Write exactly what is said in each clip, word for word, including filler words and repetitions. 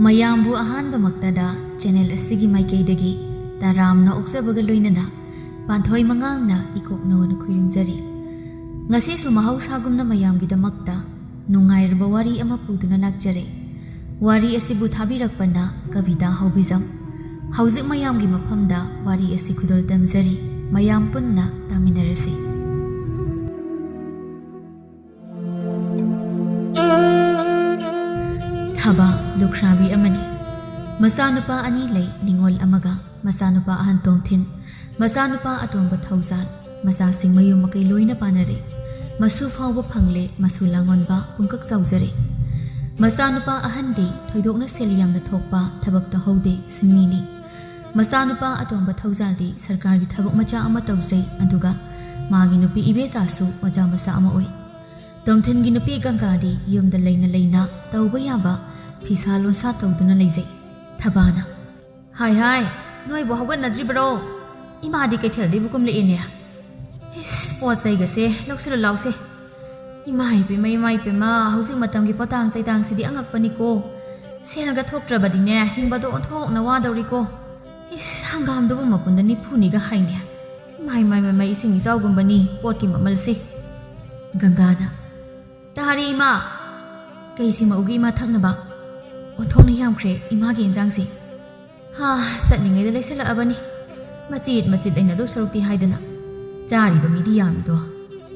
ꯃꯌꯥꯝꯕꯨ ꯑꯍꯥꯟꯕꯃꯛꯇꯗ ꯆꯦꯅꯦꯜ ꯑꯁꯤꯒꯤ ꯃꯥꯏꯀꯩꯗꯒꯤ ꯇꯔꯥꯝꯅ ꯑꯣꯛꯆꯕꯒ ꯂꯣꯏꯅꯅ ꯄꯥꯟꯊꯣꯏ ꯃꯉꯥꯡꯅ ꯏꯀꯣꯛꯅꯧꯅ ꯈꯨꯔꯨꯝꯖꯔꯤ꯫ ꯉꯁꯤꯁꯨ ꯃꯍꯧꯁꯥꯒꯨꯝꯅ ꯃꯌꯥꯝꯒꯤꯗꯃꯛꯇ ꯅꯨꯡꯉꯥꯏꯔꯕ ꯋꯥꯔꯤ ꯑꯃ ꯄꯨꯗꯨꯅ ꯂꯥꯛꯆꯔꯦ꯫ ꯋꯥꯔꯤ ꯑꯁꯤꯕꯨ ꯊꯥꯕꯤꯔꯛꯄꯅ ꯀꯕꯤꯇꯥ ꯍꯥꯎꯕꯤꯖꯝ꯫ ꯍꯧꯖꯤꯛ ꯃꯌꯥꯝꯒꯤ ꯃꯐꯝꯗ ꯋꯥꯔꯤ ꯑꯁꯤ ꯈꯨꯗꯣꯜ ꯇꯝꯖꯔꯤ꯫ ꯃꯌꯥꯝ ꯄꯨꯟꯅ ꯇꯥꯃꯤꯟꯅꯔꯁꯤ꯫ ꯊꯕꯥ ꯂꯨꯈ꯭ꯔꯥꯕꯤ ꯑꯃꯅꯤ꯫ ꯃꯆꯥꯅꯨꯄꯥ ꯑꯅꯤ ꯂꯩ, ꯅꯤꯉꯣꯜ ꯑꯃꯒ ꯃꯆꯥꯅꯨꯄꯥ ꯑꯍꯟ ꯇꯣꯝꯊꯤꯟ, ꯃꯆꯥꯅꯨꯄꯥ ꯑꯇꯣꯝꯕ ꯊꯧꯖꯥꯜ꯫ ꯃꯆꯥꯁꯤꯡ ꯃꯌꯨꯝ ꯃꯀꯩ ꯂꯣꯏꯅ ꯄꯥꯟꯅꯔꯦ꯫ ꯃꯁꯨ ꯐꯥꯎꯕ ꯐꯪꯂꯦ, ꯃꯁꯨ ꯂꯥꯡꯑꯣꯟꯕ ꯄꯨꯡꯀꯛ ꯆꯥꯎꯖꯔꯦ꯫ ꯃꯆꯥꯅꯨꯄꯥ ꯑꯍꯟꯗꯤ ꯊꯣꯏꯗꯣꯛꯅ ꯁꯦꯜ ꯌꯥꯝꯅ ꯊꯣꯛꯄ ꯊꯕꯛ ꯇꯧꯍꯧꯗꯦ, ꯁꯤꯟꯃꯤꯅꯤ꯫ ꯃꯆꯥꯅꯨꯄꯥ ꯑꯇꯣꯝꯕ ꯊꯧꯖꯥꯜꯗꯤ ꯁꯔꯀꯥꯔꯒꯤ ꯊꯕꯛ ꯃꯆꯥ ꯑꯃ ꯇꯧꯖꯩ, ꯑꯗꯨꯒ ꯃꯥꯒꯤ ꯅꯨꯄꯤ ꯏꯕꯦꯆꯥꯁꯨ ꯑꯣꯖꯥ ꯃꯆꯥ ꯑꯃ ꯑꯣꯏ꯫ ꯇꯣꯝꯊꯤꯟꯒꯤ ꯅꯨꯄꯤ ꯒꯪꯒꯥꯗꯤ ꯌꯨꯝꯗ ꯂꯩꯅ ꯂꯩꯅ ꯇꯧꯕ ꯌꯥꯕ ꯐꯤꯁꯥ ꯂꯣꯟꯁꯥ ꯇꯧꯗꯨꯅ ꯂꯩꯖꯩ꯫ ꯊꯕꯥꯅ, "ꯍꯥꯏ ꯍꯥꯏ, ꯅꯣꯏꯕꯨ ꯍꯧꯒꯠꯅꯗ꯭ꯔꯤꯕ꯭ꯔꯣ? ꯏꯃꯥꯗꯤ ꯀꯩꯊꯦꯜꯗꯩꯕꯨ ꯀꯨꯝꯂꯛꯑꯦꯅꯦ꯫ ꯏꯁ, ꯄꯣꯠ ꯆꯩꯒꯁꯦ ꯂꯧꯁꯤꯜꯂꯨ ꯂꯥꯎꯁꯦ꯫ ꯏꯃꯥ ꯏꯄꯦꯝꯃ, ꯏꯃꯥ ꯏꯄꯦꯝꯃ, ꯍꯧꯖꯤꯛ ꯃꯇꯝꯒꯤ ꯄꯣꯠꯇꯥꯡ ꯆꯩꯇꯥꯡꯁꯤꯗꯤ ꯑꯉꯛꯄꯅꯤꯀꯣ꯫ ꯁꯦꯜꯒ ꯊꯣꯛꯇ꯭ꯔꯕꯗꯤꯅꯦ, ꯍꯤꯡꯕꯗꯣ ꯑꯣꯟꯊꯣꯛꯅ ꯋꯥꯗꯧꯔꯤꯀꯣ꯫ ꯏꯁ, ꯍꯪꯒꯥꯝꯗꯨꯕꯨ ꯃꯄꯨꯟꯗ ꯅꯤꯐꯨꯅꯤꯒ ꯍꯥꯏꯅꯦ꯫ ꯃꯥꯏ, ꯃꯥꯏ, ꯃꯥꯏ, ꯃꯥꯏ, ꯏꯁꯤꯡ ꯏꯆꯥꯎꯒꯨꯝꯕꯅꯤ ꯄꯣꯠꯀꯤ ꯃꯃꯜꯁꯦ꯫" ꯒꯪꯒꯥꯅ, "ꯇꯥꯔꯦ ꯏꯃꯥ꯫ ꯀꯩ ꯁꯦꯝꯃꯛꯎꯒꯦ ꯏꯃꯥ ꯊꯛꯅꯕ? ꯑꯣꯟꯊꯣꯛꯅ ꯌꯥꯝꯈ꯭ꯔꯦ ꯏꯃꯥꯒꯤ ꯏꯟꯖꯥꯡꯁꯦ꯫ ꯍꯥ, ꯆꯠꯂꯤꯉꯩꯗ ꯂꯩꯁꯜꯂꯛꯑꯕꯅꯤ꯫ ꯃꯆꯦꯠ ꯃꯆꯦꯠ ꯂꯩꯅꯗꯧ ꯁꯔꯨꯛꯇꯤ ꯍꯥꯏꯗꯅ꯫ ꯆꯥꯔꯤꯕ ꯃꯤꯗꯤ ꯌꯥꯝꯃꯤꯗꯣ꯫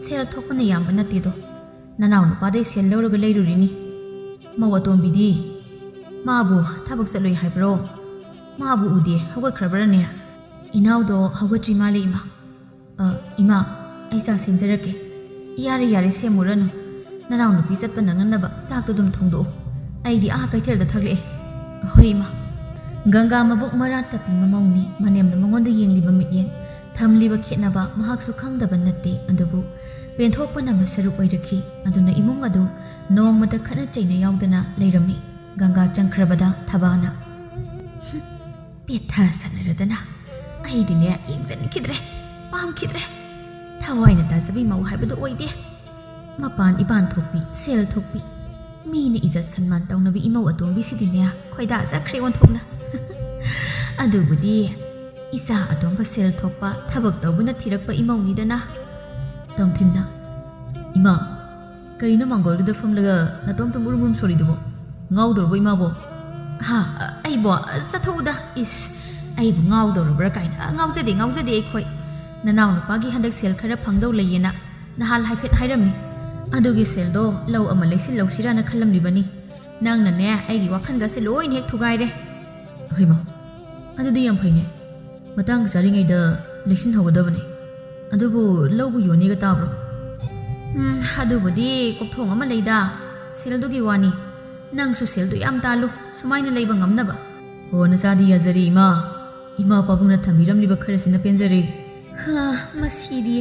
ꯁꯦꯜ ꯊꯣꯛꯄꯅ ꯌꯥꯝꯕ ꯅꯠꯇꯦꯗꯣ꯫ ꯅꯅꯥꯎ ꯅꯨꯄꯥꯗꯩ ꯁꯦꯜ ꯂꯧꯔꯒ ꯂꯩꯔꯨꯔꯤꯅꯤ꯫" "ꯃꯧ ꯑꯇꯣꯝꯕꯤꯗꯤ? ꯃꯥꯕꯨ ꯊꯕꯛ ꯆꯠꯂꯨꯏ ꯍꯥꯏꯕ꯭ꯔꯣ? ꯃꯥꯕꯨ ꯎꯗꯦ, ꯍꯧꯒꯠꯈ꯭ꯔꯕ꯭ꯔꯅꯦ?" "ꯏꯅꯥꯎꯗꯣ ꯍꯧꯒꯠꯇ꯭ꯔꯤ ꯃꯥꯜꯂꯦ ꯏꯃꯥ꯫" "ꯑ, ꯏꯃꯥ, ꯑꯩ ꯆꯥ ꯁꯦꯝꯖꯔꯛꯀꯦ꯫" "ꯌꯥꯔꯦ, ꯌꯥꯔꯦ, ꯁꯦꯝꯃꯨꯔꯅꯨ꯫ ꯅꯅꯥꯎ ꯅꯨꯄꯤ ꯆꯠꯄ ꯅꯪꯅꯅꯕ ꯆꯥꯛꯇꯣ ꯑꯗꯨꯝ ꯊꯣꯡꯗꯣꯛꯑꯣ꯫ ꯑꯩꯗꯤ ꯑꯥ ꯀꯩꯊꯦꯜꯗ ꯊꯛꯂꯛꯑꯦ꯫" "ꯍꯣꯏ ꯏꯃꯥ꯫" ꯒꯪꯒꯥ ꯃꯕꯨꯛ ꯃꯔꯥ ꯇꯞꯄꯤ ꯃꯃꯧꯅꯤ꯫ ꯃꯅꯦꯝꯅ ꯃꯉꯣꯟꯗ ꯌꯦꯡꯂꯤꯕ ꯃꯤꯠꯌꯦꯡ, ꯊꯝꯂꯤꯕ ꯈꯦꯠꯅꯕ ꯃꯍꯥꯛꯁꯨ ꯈꯪꯗꯕ ꯅꯠꯇꯦ꯫ ꯑꯗꯨꯕꯨ ꯄꯦꯟꯊꯣꯛꯄꯅ ꯃꯁꯔꯨꯛ ꯑꯣꯏꯔꯛꯈꯤ꯫ ꯑꯗꯨꯅ ꯏꯃꯨꯡ ꯑꯗꯨ ꯅꯣꯡꯃꯇ ꯈꯠꯅ ꯆꯩꯅ ꯌꯥꯎꯗꯅ ꯂꯩꯔꯝꯃꯤ꯫ ꯒꯪꯒꯥ ꯆꯪꯈ꯭ꯔꯕꯗ ꯊꯕꯥꯅ, "ꯄꯦꯠꯊ ꯁꯥꯟꯅꯔꯗꯅ ꯑꯩꯗꯤꯅꯦ, ꯌꯦꯡꯖꯟꯈꯤꯗ꯭ꯔꯦ, ꯄꯥꯝꯈꯤꯗ꯭ꯔꯦ꯫ ꯊꯋꯥꯏꯅ ꯇꯥꯖꯕ ꯏꯃꯧ ꯍꯥꯏꯕꯗꯨ ꯑꯣꯏꯗꯦ꯫ ꯃꯄꯥꯟ ꯏꯄꯥꯟ ꯊꯣꯛꯄꯤ, ꯁꯦꯜ ꯊꯣꯛꯄꯤ, ꯃꯤꯅ ꯏꯖꯠ ꯁꯟꯃꯥꯟ ꯇꯧꯅꯕꯤ ꯏꯃꯧ ꯑꯇꯣꯝꯕꯤꯁꯤꯗꯤꯅꯦ, ꯈꯣꯏꯗꯥꯖꯈ꯭ꯔꯦ ꯑꯣꯟꯊꯣꯛꯅ꯫ ꯑꯗꯨꯕꯨꯗꯤ ꯏꯆꯥ ꯑꯇꯣꯝꯕ ꯁꯦꯜ ꯊꯣꯛꯄ, ꯊꯕꯛ ꯇꯧꯕꯅ ꯊꯤꯔꯛꯄ ꯏꯃꯧꯅꯤꯗꯅ꯫ ꯇꯣꯝꯊꯤꯟꯅ, "ꯏꯃꯥ, ꯀꯔꯤꯅꯣ ꯃꯥꯡꯒꯣꯜꯗꯨꯗ ꯐꯝꯂꯒ ꯅꯇꯣꯝꯇ ꯃꯨꯔꯨꯝ ꯃꯨꯔꯨꯝ ꯁꯣꯔꯤꯗꯨꯕꯣ? ꯉꯥꯎꯗꯧꯔꯕꯣ ꯏꯃꯥꯕꯣ?" "ꯍꯥ, ꯑꯩꯕꯣ? ꯆꯠꯊꯣꯛꯎꯗ꯫ ꯏꯁ, ꯑꯩꯕꯨ ꯉꯥꯎꯗꯧꯔꯕ꯭ꯔꯥ ꯀꯥꯏꯅ꯫ ꯉꯥꯎꯖꯗꯦ, ꯉꯥꯎꯖꯗꯦ ꯑꯩꯈꯣꯏ꯫ ꯅꯅꯥꯎ ꯅꯨꯄꯥꯒꯤ ꯍꯟꯗꯛ ꯁꯦꯜ ꯈꯔ ꯐꯪꯗꯧ ꯂꯩꯌꯦꯅ ꯅꯍꯥꯟ ꯍꯥꯏꯐꯦꯠ ꯍꯥꯏꯔꯝꯃꯤ꯫ ꯑꯗꯨꯒꯤ ꯁꯦꯜꯗꯣ ꯂꯧ ꯑꯃ ꯂꯩꯁꯤꯜꯂꯧꯁꯤꯔꯥꯅ ꯈꯜꯂꯝꯂꯤꯕꯅꯤ꯫ ꯅꯪꯅꯅꯦ, ꯑꯩꯒꯤ ꯋꯥꯈꯜꯒꯁꯦ ꯂꯣꯏꯅ ꯍꯦꯛ ꯊꯨꯒꯥꯏꯔꯦ꯫" "ꯍꯩꯃꯥ, ꯑꯗꯨꯗꯤ ꯌꯥꯝ ꯐꯩꯅꯦ꯫ ꯃꯇꯥꯡ ꯆꯥꯔꯤꯉꯩꯗ ꯂꯩꯁꯤꯟꯍꯧꯒꯗꯕꯅꯤ꯫ ꯑꯗꯨꯕꯨ ꯂꯧꯕꯨ ꯌꯣꯟꯅꯤꯒ ꯇꯥꯕ꯭ꯔꯣ?" "ꯎꯝ, ꯑꯗꯨꯕꯨꯗꯤ ꯀꯣꯛꯊꯣꯡ ꯑꯃ ꯂꯩꯗ꯫ ꯁꯦꯜꯗꯨꯒꯤ ꯋꯥꯅꯤ꯫ ꯅꯪꯁꯨ ꯁꯦꯜꯗꯨ ꯌꯥꯝ ꯇꯥꯜꯂꯨ, ꯁꯨꯃꯥꯏꯅ ꯂꯩꯕ ꯉꯝꯅꯕ꯫" "ꯑꯣ, ꯅꯆꯥꯗꯤ ꯌꯥꯖꯔꯦ ꯏꯃꯥ꯫ ꯏꯃꯥ ꯄꯥꯕꯨꯡꯅ ꯊꯝꯕꯤꯔꯝꯂꯤꯕ ꯈꯔꯁꯤꯅ ꯄꯦꯟꯖꯔꯦ꯫" ꯍꯥ, ꯃꯁꯤꯗꯤ꯫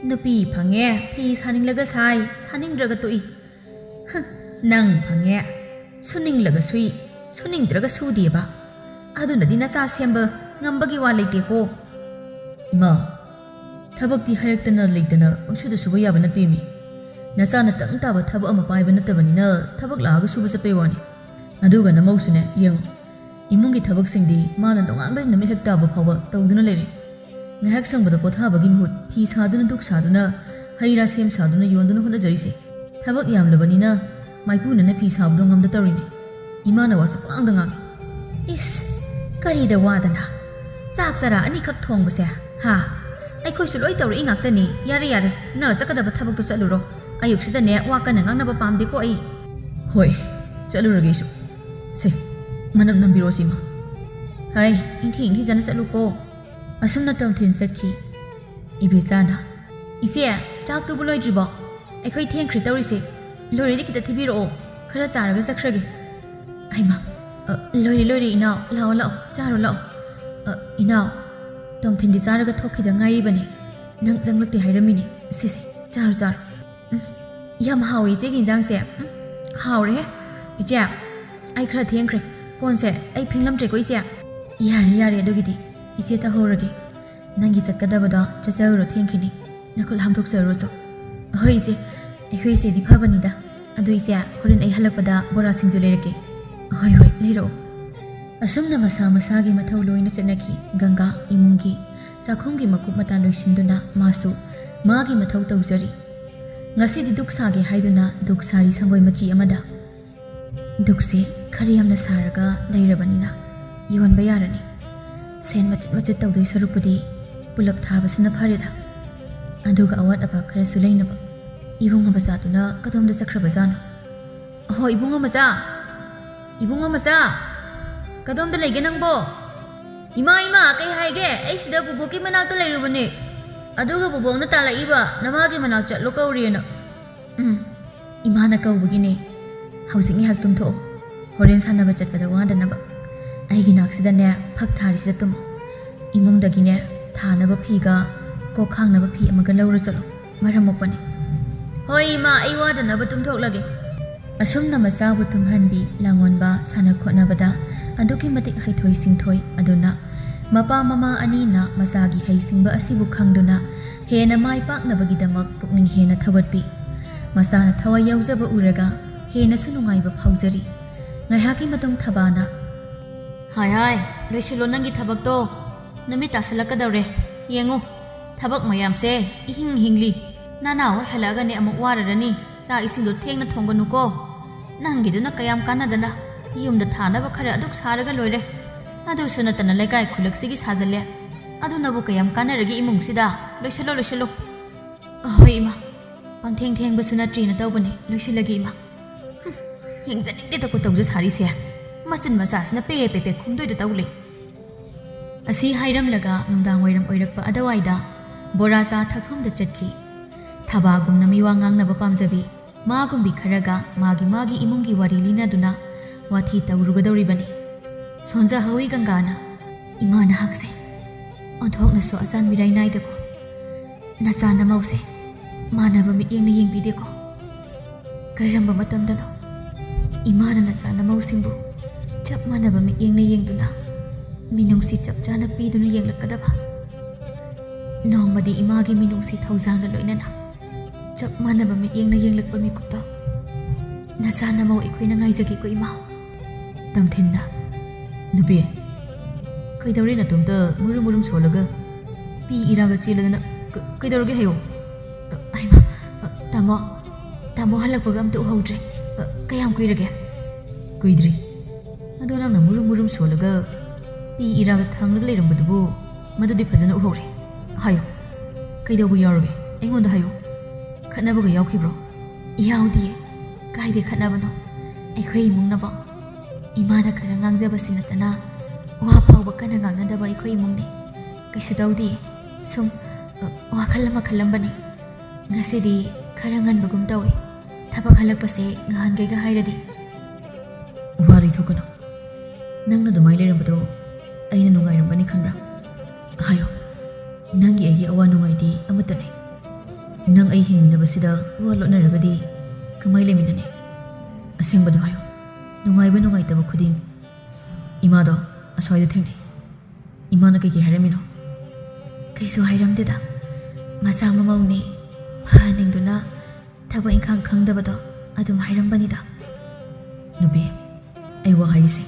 ꯅꯨꯄꯤ ꯐꯪꯉꯦ, ꯐꯤ ꯁꯥꯅꯤꯡꯂꯒ ꯁꯥꯏ, ꯁꯥꯅꯤꯡꯗ꯭ꯔꯒ ꯇꯣꯛꯏ꯫ ꯍ, ꯅꯪ ꯐꯪꯉꯦ, ꯁꯨꯅꯤꯡꯂꯒ ꯁꯨꯏ, ꯁꯨꯅꯤꯡꯗ꯭ꯔꯒ ꯁꯨꯗꯦꯕ꯫ ꯑꯗꯨꯅꯗꯤ ꯅꯆꯥ ꯁꯦꯝꯕ ꯉꯝꯕꯒꯤ ꯋꯥ ꯂꯩꯇꯦꯀꯣ꯫ "ꯏꯃꯥ, ꯊꯕꯛꯇꯤ ꯍꯥꯏꯔꯛꯇꯅ ꯂꯩꯇꯅ ꯄꯪꯁꯨꯗ ꯁꯨꯕ ꯌꯥꯕ ꯅꯠꯇꯦꯃꯤ꯫ ꯅꯆꯥꯅ ꯇꯪ ꯇꯥꯕ ꯊꯕꯛ ꯑꯃ ꯄꯥꯏꯕ ꯅꯠꯇꯕꯅꯤꯅ ꯊꯕꯛ ꯂꯥꯛꯑꯒ ꯁꯨꯕ ꯆꯠꯄꯩ ꯋꯥꯅꯤ꯫ ꯑꯗꯨꯒ ꯅꯃꯧꯁꯨꯅꯦ, ꯌꯦꯡꯉꯨ, ꯏꯃꯨꯡꯒꯤ ꯊꯕꯛꯁꯤꯡꯗꯤ ꯃꯥꯅ ꯅꯣꯡꯉꯥꯟꯕ ꯅꯨꯃꯤꯠ ꯍꯦꯛ ꯇꯥꯕ ꯐꯥꯎꯕ ꯇꯧꯗꯨꯅ ꯂꯩꯔꯦ꯫ ꯉꯥꯏꯍꯥꯛ ꯁꯪꯕꯗ ꯄꯣꯊꯥꯕꯒꯤ ꯃꯍꯨꯠ ꯐꯤ ꯁꯥꯗꯨꯅ, ꯙꯨꯛ ꯁꯥꯗꯨꯅ, ꯍꯩ ꯔꯥ ꯁꯦꯝ ꯁꯥꯗꯨꯅ ꯌꯣꯟꯗꯨꯅ ꯍꯣꯠꯅꯖꯔꯤꯁꯦ꯫ ꯊꯕꯛ ꯌꯥꯝꯂꯕꯅꯤꯅ ꯃꯥꯏꯄꯨꯅꯅ ꯐꯤ ꯁꯥꯕꯗꯣ ꯉꯝꯗ ꯇꯧꯔꯤꯅꯦ꯫" ꯏꯃꯥꯅ ꯋꯥꯁꯦ ꯄꯉꯥꯡꯗ ꯉꯥꯡꯉꯤ꯫ "ꯏꯁ, ꯀꯔꯤꯗ ꯋꯥꯗꯅ? ꯆꯥꯛ ꯆꯔꯥ ꯑꯅꯤꯈꯛ ꯊꯣꯡꯕꯁꯦ, ꯍꯥ? ꯑꯩꯈꯣꯏꯁꯨ ꯂꯣꯏ ꯇꯧꯔꯛꯏ ꯉꯥꯛꯇꯅꯤ꯫ ꯌꯥꯔꯦ, ꯌꯥꯔꯦ, ꯅꯪꯅ ꯆꯠꯀꯗꯕ ꯊꯕꯛꯇꯣ ꯆꯠꯂꯨꯔꯣ꯫ ꯑꯌꯨꯛꯁꯤꯗꯅꯦ ꯋꯥ ꯀꯟꯅ ꯉꯥꯡꯅꯕ ꯄꯥꯝꯗꯦꯀꯣ ꯑꯩ꯫" "ꯍꯣꯏ, ꯆꯠꯂꯨꯔꯒꯦ ꯑꯩꯁꯨ꯫ ꯁꯦ, ꯃꯅꯝ ꯅꯝꯕꯤꯔꯣ ꯁꯤꯃ꯫ ꯍꯩ, ꯏꯪꯊꯤ ꯏꯪꯊꯤꯖꯅ ꯆꯠꯂꯨꯀꯣ꯫ ꯑꯁꯨꯝꯅ ꯇꯣꯝꯊꯤꯟ ꯆꯠꯈꯤ꯫ ꯏꯕꯦꯆꯥꯅ, "ꯏꯆꯦ, ꯆꯥꯛꯇꯨꯕꯨ ꯂꯣꯏꯗ꯭ꯔꯤꯕꯣ? ꯑꯩꯈꯣꯏ ꯊꯦꯡꯈ꯭ꯔꯦ ꯇꯧꯔꯤꯁꯦ꯫ ꯂꯣꯏꯔꯗꯤ ꯈꯤꯇ ꯊꯤꯕꯤꯔꯛꯑꯣ꯫ ꯈꯔ ꯆꯥꯔꯒ ꯆꯠꯈ꯭ꯔꯒꯦ꯫" "ꯍꯩꯃꯥ, ꯑ, ꯂꯣꯏꯔꯦ, ꯂꯣꯏꯔꯦ ꯏꯅꯥꯎ꯫ ꯂꯥꯛꯑꯣ, ꯂꯥꯛꯑꯣ, ꯆꯥꯔꯣ ꯂꯥꯛꯑꯣ꯫ ꯑ, ꯏꯅꯥꯎ, ꯇꯣꯝꯊꯤꯟꯗꯤ ꯆꯥꯔꯒ ꯊꯣꯛꯈꯤꯗ ꯉꯥꯏꯔꯤꯕꯅꯤ꯫ ꯅꯪ ꯆꯪꯂꯛꯇꯦ ꯍꯥꯏꯔꯝꯃꯤꯅꯦ꯫ ꯁꯦ, ꯁꯦ, ꯆꯥꯔꯣ, ꯆꯥꯔꯣ꯫" ꯎꯝ, ꯌꯥꯝ ꯍꯥꯎꯋꯦ ꯏꯆꯦꯒꯤ ꯏꯟꯖꯥꯡꯁꯦ꯫ ꯎꯝ, ꯍꯥꯎꯔꯦꯍꯦ꯫ ꯏꯆꯦ, ꯑꯩ ꯈꯔ ꯊꯦꯡꯈ꯭ꯔꯦ꯫ ꯀꯣꯟꯁꯦ ꯑꯩ ꯐꯦꯡꯂꯝꯗ꯭ꯔꯦꯀꯣ ꯏꯆꯦ꯫ "ꯌꯥꯔꯦ, ꯌꯥꯔꯦ ꯑꯗꯨꯒꯤꯗꯤ꯫ "ꯏꯆꯦ, ꯇꯧꯍꯧꯔꯒꯦ꯫ ꯅꯪꯒꯤ ꯆꯠꯀꯗꯕꯗꯣ ꯆꯠꯆꯔꯨꯔꯣ, ꯊꯦꯡꯈꯤꯅꯤ꯫ ꯅꯈꯨꯠ ꯍꯥꯝꯗꯣꯛꯆꯔꯨꯔꯣ ꯆꯣ꯫" "ꯑꯍꯣꯏ ꯏꯆꯦ, ꯑꯩꯈꯣꯏ ꯏꯆꯦꯗꯤ ꯐꯕꯅꯤꯗ꯫ ꯑꯗꯨ ꯏꯆꯦ, ꯍꯣꯔꯦꯟ ꯑꯩ ꯍꯜꯂꯛꯄꯗ ꯕꯣꯔꯥ ꯁꯤꯡꯖꯨ ꯂꯩꯔꯛꯀꯦ꯫" "ꯑꯍꯣꯏ ꯍꯣꯏ, ꯂꯩꯔꯛꯑꯣ꯫" ꯑꯁꯨꯝꯅ ꯃꯁꯥ ꯃꯁꯥꯒꯤ ꯃꯊꯧ ꯂꯣꯏꯅ ꯆꯠꯅꯈꯤ꯫ ꯒꯪꯒꯥ ꯏꯃꯨꯡꯒꯤ ꯆꯥꯛꯈꯨꯝꯒꯤ ꯃꯀꯨꯞ ꯃꯇꯥ ꯂꯣꯏꯁꯤꯟꯗꯨꯅ ꯃꯥꯁꯨ ꯃꯥꯒꯤ ꯃꯊꯧ ꯇꯧꯖꯔꯤ꯫ ꯉꯁꯤꯗꯤ ꯗꯨꯛ ꯁꯥꯒꯦ ꯍꯥꯏꯗꯨꯅ ꯗꯨꯛ ꯁꯥꯔꯤ ꯁꯪꯒꯣꯏ ꯃꯆꯤ ꯑꯃꯗ꯫ "ꯗꯨꯛꯁꯦ ꯈꯔ ꯌꯥꯝꯅ ꯁꯥꯔꯒ ꯂꯩꯔꯕꯅꯤꯅ ꯌꯣꯟꯕ ꯌꯥꯔꯅꯤ꯫ ꯁꯦꯟ ꯃꯆꯤꯠ ꯃꯆꯤꯠ ꯇꯧꯗꯣꯏ ꯁꯔꯨꯛꯄꯨꯗꯤ ꯄꯨꯂꯞ ꯊꯥꯕꯁꯤꯅ ꯐꯔꯦꯗ꯫ ꯑꯗꯨꯒ ꯑꯋꯥꯠ ꯑꯄꯥ ꯈꯔꯁꯨ ꯂꯩꯅꯕ꯫" "ꯏꯕꯨꯡꯉꯣ ꯃꯆꯥꯗꯨꯅ ꯀꯗꯣꯝꯗ ꯆꯠꯈ꯭ꯔꯕꯖꯥꯠꯅꯣ?" "ꯑꯍꯣ, ꯏꯕꯨꯡꯉꯣ ꯃꯆꯥ! ꯏꯕꯨꯡꯉꯣ ꯃꯆꯥ! ꯀꯗꯣꯝꯗ ꯂꯩꯒꯦ ꯅꯪꯕꯣ?" "ꯏꯃꯥ, ꯏꯃꯥ, ꯀꯩ ꯍꯥꯏꯒꯦ? ꯑꯩ ꯁꯤꯗ ꯕꯨꯕꯣꯛꯀꯤ ꯃꯅꯥꯛꯇ ꯂꯩꯔꯨꯕꯅꯦ꯫ ꯑꯗꯨꯒ ꯕꯨꯕꯣꯛꯅ ꯇꯥꯜꯂꯛꯏꯕ, ꯅꯃꯥꯒꯤ ꯃꯅꯥꯛ ꯆꯠꯂꯣ ꯀꯧꯔꯤꯅ꯫" "ꯎꯝ, ꯏꯃꯥꯅ ꯀꯧꯕꯒꯤꯅꯦ꯫ ꯍꯧꯖꯤꯛ ꯉꯥꯏꯍꯥꯛ ꯇꯨꯝꯊꯣꯛꯑꯣ, ꯍꯣꯔꯦꯟ ꯁꯥꯟꯅꯕ ꯆꯠꯄꯗ ꯋꯥꯗꯅꯕ꯫ ꯑꯩꯒꯤ ꯅꯥꯛꯁꯤꯗꯅꯦ, ꯐꯛ ꯊꯥꯔꯤꯁꯤꯗ ꯇꯨꯝꯃꯣ꯫ ꯏꯃꯨꯡꯗꯒꯤꯅꯦ, ꯊꯥꯅꯕ ꯐꯤꯒ ꯀꯣꯛ ꯈꯥꯡꯅꯕ ꯐꯤ ꯑꯃꯒ ꯂꯧꯔ ꯆꯠꯂꯣ꯫ ꯃꯔꯝ ꯃꯣꯛꯄꯅꯤ꯫" "ꯍꯣꯏ ꯏꯃꯥ, ꯑꯩ ꯋꯥꯗꯅꯕ ꯇꯨꯝꯊꯣꯛꯂꯒꯦ꯫" ꯑꯁꯨꯝꯅ ꯃꯆꯥꯕꯨ ꯇꯨꯝꯍꯟꯕꯤ ꯂꯥꯡꯑꯣꯟꯕ ꯁꯥꯟꯅ ꯈꯣꯠꯅꯕꯗ ꯑꯗꯨꯛꯀꯤ ꯃꯇꯤꯛ ꯍꯩꯊꯣꯏ ꯁꯤꯡꯊꯣꯏ꯫ ꯑꯗꯨꯅ ꯃꯄꯥ ꯃꯃꯥ ꯑꯅꯤꯅ ꯃꯆꯥꯒꯤ ꯍꯩꯁꯤꯡꯕ ꯑꯁꯤꯕꯨ ꯈꯪꯗꯨꯅ ꯍꯦꯟꯅ ꯃꯥꯏ ꯄꯥꯛꯅꯕꯒꯤꯗꯃꯛ ꯄꯨꯛꯅꯤꯡ ꯍꯦꯟꯅ ꯊꯧꯒꯠꯄꯤ꯫ ꯃꯆꯥꯅ ꯊꯋꯥꯏ ꯌꯥꯎꯖꯕ ꯎꯔꯒ ꯍꯦꯟꯅꯁꯨ ꯅꯨꯡꯉꯥꯏꯕ ꯐꯥꯎꯖꯔꯤ꯫ ꯉꯥꯏꯍꯥꯛꯀꯤ ꯃꯇꯨꯡ ꯊꯕꯥꯅ, "ꯍꯥꯏ ꯍꯥꯏ, ꯂꯣꯏꯁꯤꯜꯂꯣ ꯅꯪꯒꯤ ꯊꯕꯛꯇꯣ꯫ ꯅꯨꯃꯤꯠ ꯇꯥꯁꯜꯂꯛꯀꯗꯧꯔꯦ꯫ ꯌꯦꯡꯉꯨ, ꯊꯕꯛ ꯃꯌꯥꯝꯁꯦ ꯏꯍꯤꯡ ꯍꯤꯡꯂꯤ꯫ ꯅꯅꯥꯎ ꯍꯣꯏ ꯍꯜꯂꯛꯑꯒꯅꯦ ꯑꯃꯨꯛ ꯋꯥꯔꯔꯅꯤ꯫ ꯆꯥꯛ ꯏꯁꯤꯡꯗꯣ ꯊꯦꯡꯅ ꯊꯣꯡꯒꯅꯨꯀꯣ꯫ ꯅꯪꯒꯤꯗꯨꯅ ꯀꯌꯥꯝ ꯀꯥꯟꯅꯗꯅ, ꯌꯨꯝꯗ ꯊꯥꯅꯕ ꯈꯔ ꯑꯗꯨꯛ ꯁꯥꯔꯒ ꯂꯣꯏꯔꯦ꯫ ꯑꯗꯨꯁꯨ ꯅꯠꯇꯅ ꯂꯩꯀꯥꯏ ꯈꯨꯜꯂꯛꯁꯤꯒꯤ ꯁꯥꯖꯜꯂꯦ꯫ ꯑꯗꯨꯅꯕꯨ ꯀꯌꯥꯝ ꯀꯥꯟꯅꯔꯒꯦ ꯏꯃꯨꯡꯁꯤꯗ? ꯂꯣꯏꯁꯤꯜꯂꯣ, ꯂꯣꯏꯁꯤꯜꯂꯣ꯫" "ꯑꯍꯣꯏ ꯏꯃꯥ, ꯄꯪꯊꯦꯡ ꯊꯦꯡꯕꯁꯨ ꯅꯠꯇ꯭ꯔꯤꯅ ꯇꯧꯕꯅꯦ, ꯂꯣꯏꯁꯤꯜꯂꯒꯦ ꯏꯃꯥ꯫ ꯍꯨꯝ, ꯌꯦꯡꯖꯅꯤꯡꯗꯦ ꯇꯀꯨ ꯇꯧꯖ ꯁꯥꯔꯤꯁꯦ꯫ ꯃꯆꯤꯟ ꯃꯆꯥꯁꯤꯅ ꯄꯦ ꯄꯦ ꯄꯦ ꯈꯨꯝꯗꯣꯏꯗ ꯇꯧ ꯂꯩ꯫" ꯑꯁꯤ ꯍꯥꯏꯔꯝꯂꯒ ꯅꯨꯡꯗꯥꯡ ꯋꯥꯏꯔꯝ ꯑꯣꯏꯔꯛꯄ ꯑꯗꯨꯋꯥꯏꯗ ꯕꯣꯔꯥ ꯆꯥ ꯊꯛꯐꯝꯗ ꯆꯠꯈꯤ꯫ ꯊꯕꯥꯒꯨꯝꯅ ꯃꯤꯋꯥ ꯉꯥꯡꯅꯕ ꯄꯥꯝꯖꯕꯤ ꯃꯥꯒꯨꯝꯕꯤ ꯈꯔꯒ ꯃꯥꯒꯤ ꯃꯥꯒꯤ ꯏꯃꯨꯡꯒꯤ ꯋꯥꯔꯤ ꯂꯤꯅꯗꯨꯅ ꯋꯥꯊꯤ ꯇꯧꯔꯨꯒꯗꯧꯔꯤꯕꯅꯤ꯫ ꯁꯣꯟꯖꯍꯧꯏ ꯒꯪꯒꯥꯅ, "ꯏꯃꯥ ꯅꯍꯥꯛꯁꯦ ꯑꯣꯟꯊꯣꯛꯅꯁꯨ ꯑꯆꯥꯟ ꯃꯤꯔꯥꯏ ꯅꯥꯏꯗꯀꯣ꯫ ꯅꯆꯥ ꯅꯃꯧꯁꯦ ꯃꯥꯟꯅꯕ ꯃꯤꯠꯌꯦꯡꯅ ꯌꯦꯡꯕꯤꯗꯦꯀꯣ꯫ ꯀꯔꯝꯕ ꯃꯇꯝꯗꯅꯣ ꯏꯃꯥꯅ ꯅꯆꯥ ꯅꯃꯧꯁꯤꯡꯕꯨ ꯆꯞ ꯃꯥꯟꯅꯕ ꯃꯤꯠꯌꯦꯡꯅ ꯌꯦꯡꯗꯨꯅ ꯃꯤꯅꯨꯡꯁꯤ ꯆꯞ ꯆꯥꯅ ꯄꯤꯗꯨꯅ ꯌꯦꯡꯂꯛꯀꯗꯕ꯫ ꯅꯣꯡꯃꯗꯤ ꯏꯃꯥꯒꯤ ꯃꯤꯅꯨꯡꯁꯤ ꯊꯧꯖꯥꯜꯒ ꯂꯣꯏꯅꯅ ꯆꯞ ꯃꯥꯟꯅꯕ ꯃꯤꯠꯌꯦꯡꯅ ꯌꯦꯡꯂꯛꯄ ꯃꯤꯀꯨꯞꯇꯣ ꯅꯆꯥ ꯅꯃꯧ ꯑꯩꯈꯣꯏꯅ ꯉꯥꯏꯖꯒꯦꯀꯣ, ꯏꯃꯥ꯫ ꯇꯝꯊꯤꯟꯅ, "ꯅꯨꯄꯤ, ꯀꯩꯗꯧꯔꯦ ꯅꯇꯣꯝꯇ ꯃꯨꯔꯨꯝ ꯃꯨꯔꯨꯝ ꯁꯣꯜꯂꯒ ꯄꯤ ꯏꯔꯥꯒ ꯆꯦꯜꯂꯗꯅ? ꯀ-, ꯀꯩꯗꯧꯔꯒꯦ ꯍꯥꯏꯌꯣ?" "ꯑ, ꯍꯩꯃꯥ, ꯑ, ꯇꯥꯃꯣ, ꯇꯥꯃꯣ ꯍꯜꯂꯛꯄꯒ ꯑꯝꯇ ꯎꯍꯧꯗ꯭ꯔꯦ꯫ ꯑ, ꯀꯌꯥꯝ ꯀꯨꯏꯔꯒꯦ?" "ꯀꯨꯏꯗ꯭ꯔꯤ꯫ ꯑꯗꯣ ꯅꯪꯅ ꯃꯨꯔꯨꯝ ꯃꯨꯔꯨꯝ ꯁꯣꯜꯂꯒ ꯄꯤ ꯏꯔꯥꯒ ꯊꯥꯡꯂꯒ ꯂꯩꯔꯝꯕꯗꯨꯕꯨ ꯃꯗꯨꯗꯤ ꯐꯖꯅ ꯎꯍꯧꯔꯦ꯫ ꯍꯥꯏꯌꯣ, ꯀꯩꯗꯧꯕ ꯌꯥꯎꯔꯒꯦ? ꯑꯩꯉꯣꯟꯗ ꯍꯥꯏꯌꯣ꯫ ꯈꯠꯅꯕꯒ ꯌꯥꯎꯈꯤꯕ꯭ꯔꯣ?" "ꯌꯥꯎꯗꯤꯌꯦ꯫ ꯀꯥꯏꯗꯩ ꯈꯠꯅꯕꯅꯣ? ꯑꯩꯈꯣꯏ ꯏꯃꯨꯡꯅꯕꯣ ꯏꯃꯥꯅ ꯈꯔ ꯉꯥꯡꯖꯕꯁꯤ ꯅꯠꯇꯅ ꯋꯥ ꯐꯥꯎꯕ ꯀꯟꯅ ꯉꯥꯡꯅꯗꯕ ꯑꯩꯈꯣꯏ ꯏꯃꯨꯡꯅꯤ꯫ ꯀꯩꯁꯨ ꯇꯧꯗꯤꯌꯦ꯫ ꯁꯨꯝ, ꯑ, ꯋꯥꯈꯜ ꯑꯃ ꯈꯜꯂꯝꯕꯅꯤ꯫ ꯉꯁꯤꯗꯤ ꯈꯔ ꯉꯟꯕꯒꯨꯝ ꯇꯧꯏ꯫ ꯊꯕꯛ ꯍꯜꯂꯛꯄꯁꯦ ꯉꯍꯥꯟꯈꯩꯒ ꯍꯥꯏꯔꯗꯤ꯫" "ꯋꯥ ꯂꯩꯊꯣꯛꯀꯅꯨ꯫ ꯅꯪꯅ ꯑꯗꯨꯃꯥꯏꯅ ꯂꯩꯔꯝꯕꯗꯣ ꯑꯩꯅ ꯅꯨꯡꯉꯥꯏꯔꯝꯒꯅꯤ ꯈꯟꯕ꯭ꯔꯥ? ꯍꯥꯏꯌꯣ, ꯅꯪꯒꯤ ꯑꯩꯒꯤ ꯑꯋꯥ ꯅꯨꯡꯉꯥꯏꯗꯤ ꯑꯃꯠꯇꯅꯦ꯫ ꯅꯪ ꯑꯩ ꯍꯤꯡꯃꯤꯟꯅꯕꯁꯤꯗ ꯋꯥ ꯂꯣꯠꯅꯔꯒꯗꯤ ꯀꯃꯥꯏ ꯂꯩꯃꯤꯟꯅꯅꯤ? ꯑꯁꯦꯡꯕꯗꯣ ꯍꯥꯏꯌꯣ, ꯅꯨꯡꯉꯥꯏꯕ ꯅꯨꯡꯉꯥꯏꯇꯕ ꯈꯨꯗꯤꯡ꯫ ꯏꯃꯥꯗꯣ ꯑꯁ꯭ꯋꯥꯏꯗ ꯊꯦꯡꯅꯩ꯫ ꯏꯃꯥꯅ ꯀꯩꯀꯩ ꯍꯥꯏꯔꯝꯃꯤꯅꯣ?" "ꯀꯩꯁꯨ ꯍꯥꯏꯔꯝꯗꯦꯗ꯫ ꯃꯆꯥ ꯃꯃꯧꯅꯦ ꯐꯍꯟꯅꯤꯡꯗꯨꯅ ꯊꯕꯛ ꯏꯪꯈꯥꯡ ꯈꯪꯗꯕꯗꯣ ꯑꯗꯨꯝ ꯍꯥꯏꯔꯝꯕꯅꯤꯗ꯫" "ꯅꯨꯄꯤ, ꯑꯩ ꯋꯥ ꯍꯥꯏꯒꯦꯁꯦ꯫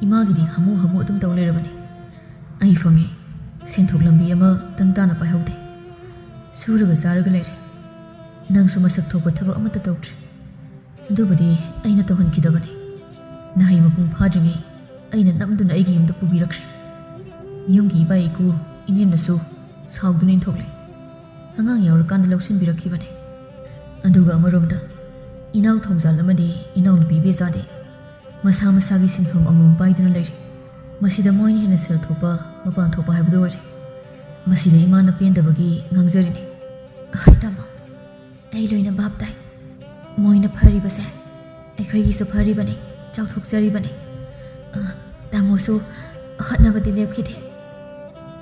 ꯏꯃꯥꯒꯤꯗꯤ ꯍꯥꯃꯨ ꯍꯥꯃꯨ ꯑꯗꯨꯝ ꯇꯧ ꯂꯩꯔꯕꯅꯤ꯫ ꯑꯩ ꯐꯪꯉꯦ, ꯁꯦꯟꯊꯣꯛ ꯂꯝꯕꯤ ꯑꯃ ꯇꯪ ꯇꯥꯅ ꯄꯥꯏꯍꯧꯗꯦ꯫ ꯁꯨꯔꯒ ꯆꯥꯔꯒ ꯂꯩꯔꯦ꯫ ꯅꯪꯁꯨ ꯃꯁꯛ ꯊꯣꯛꯄ ꯊꯕꯛ ꯑꯃꯠꯇ ꯇꯧꯗ꯭ꯔꯦ꯫ ꯑꯗꯨꯕꯨꯗꯤ ꯑꯩꯅ ꯇꯧꯍꯟꯈꯤꯗꯕꯅꯤ꯫ ꯅꯍꯩ ꯃꯄꯨꯡ ꯐꯥꯗ꯭ꯔꯤꯉꯩ ꯑꯩꯅ ꯅꯝꯗꯨꯅ ꯑꯩꯒꯤ ꯌꯨꯝꯗ ꯄꯨꯕꯤꯔꯛꯈ꯭ꯔꯦ꯫ ꯌꯨꯝꯒꯤ ꯏꯄꯥ ꯏꯄꯨ ꯏꯅꯦꯝꯅꯁꯨ ꯁꯥꯎꯗꯨꯅ ꯏꯟꯊꯣꯛꯂꯦ꯫ ꯑꯉꯥꯡ ꯌꯥꯎꯔꯀꯥꯟꯗ ꯂꯧꯁꯤꯟꯕꯤꯔꯛꯈꯤꯕꯅꯤ꯫ ꯑꯗꯨꯒ ꯑꯃꯔꯣꯝꯗ ꯏꯅꯥꯎ ꯊꯧꯖꯥꯜ ꯑꯃꯗꯤ ꯏꯅꯥꯎꯅꯨꯄꯤ ꯕꯦꯖꯥꯗꯤ ꯃꯁꯥ ꯃꯁꯥꯒꯤ ꯁꯤꯟꯐꯝ ꯑꯃꯃꯝ ꯄꯥꯏꯗꯨꯅ ꯂꯩꯔꯤ꯫ ꯃꯁꯤꯗ ꯃꯣꯏꯅ ꯍꯦꯟꯅ ꯁꯦꯜ ꯊꯣꯛꯄ, ꯃꯄꯥꯟ ꯊꯣꯛꯄ ꯍꯥꯏꯕꯗꯨ ꯑꯣꯏꯔꯦ꯫ ꯃꯁꯤꯗ ꯏꯃꯥꯅ ꯄꯦꯟꯗꯕꯒꯤ ꯉꯥꯡꯖꯔꯤꯅꯤ꯫" "ꯍꯣꯏ ꯇꯥꯃꯣ, ꯑꯩ ꯂꯣꯏꯅ ꯚꯥꯞ ꯇꯥꯏ꯫ ꯃꯣꯏꯅ ꯐꯔꯤꯕꯁꯦ ꯑꯩꯈꯣꯏꯒꯤꯁꯨ ꯐꯔꯤꯕꯅꯤ, ꯆꯥꯎꯊꯣꯛꯆꯔꯤꯕꯅꯤ꯫ ꯑ, ꯇꯥꯃꯣꯁꯨ ꯍꯣꯠꯅꯕꯗꯤ ꯂꯦꯞꯈꯤꯗꯦ꯫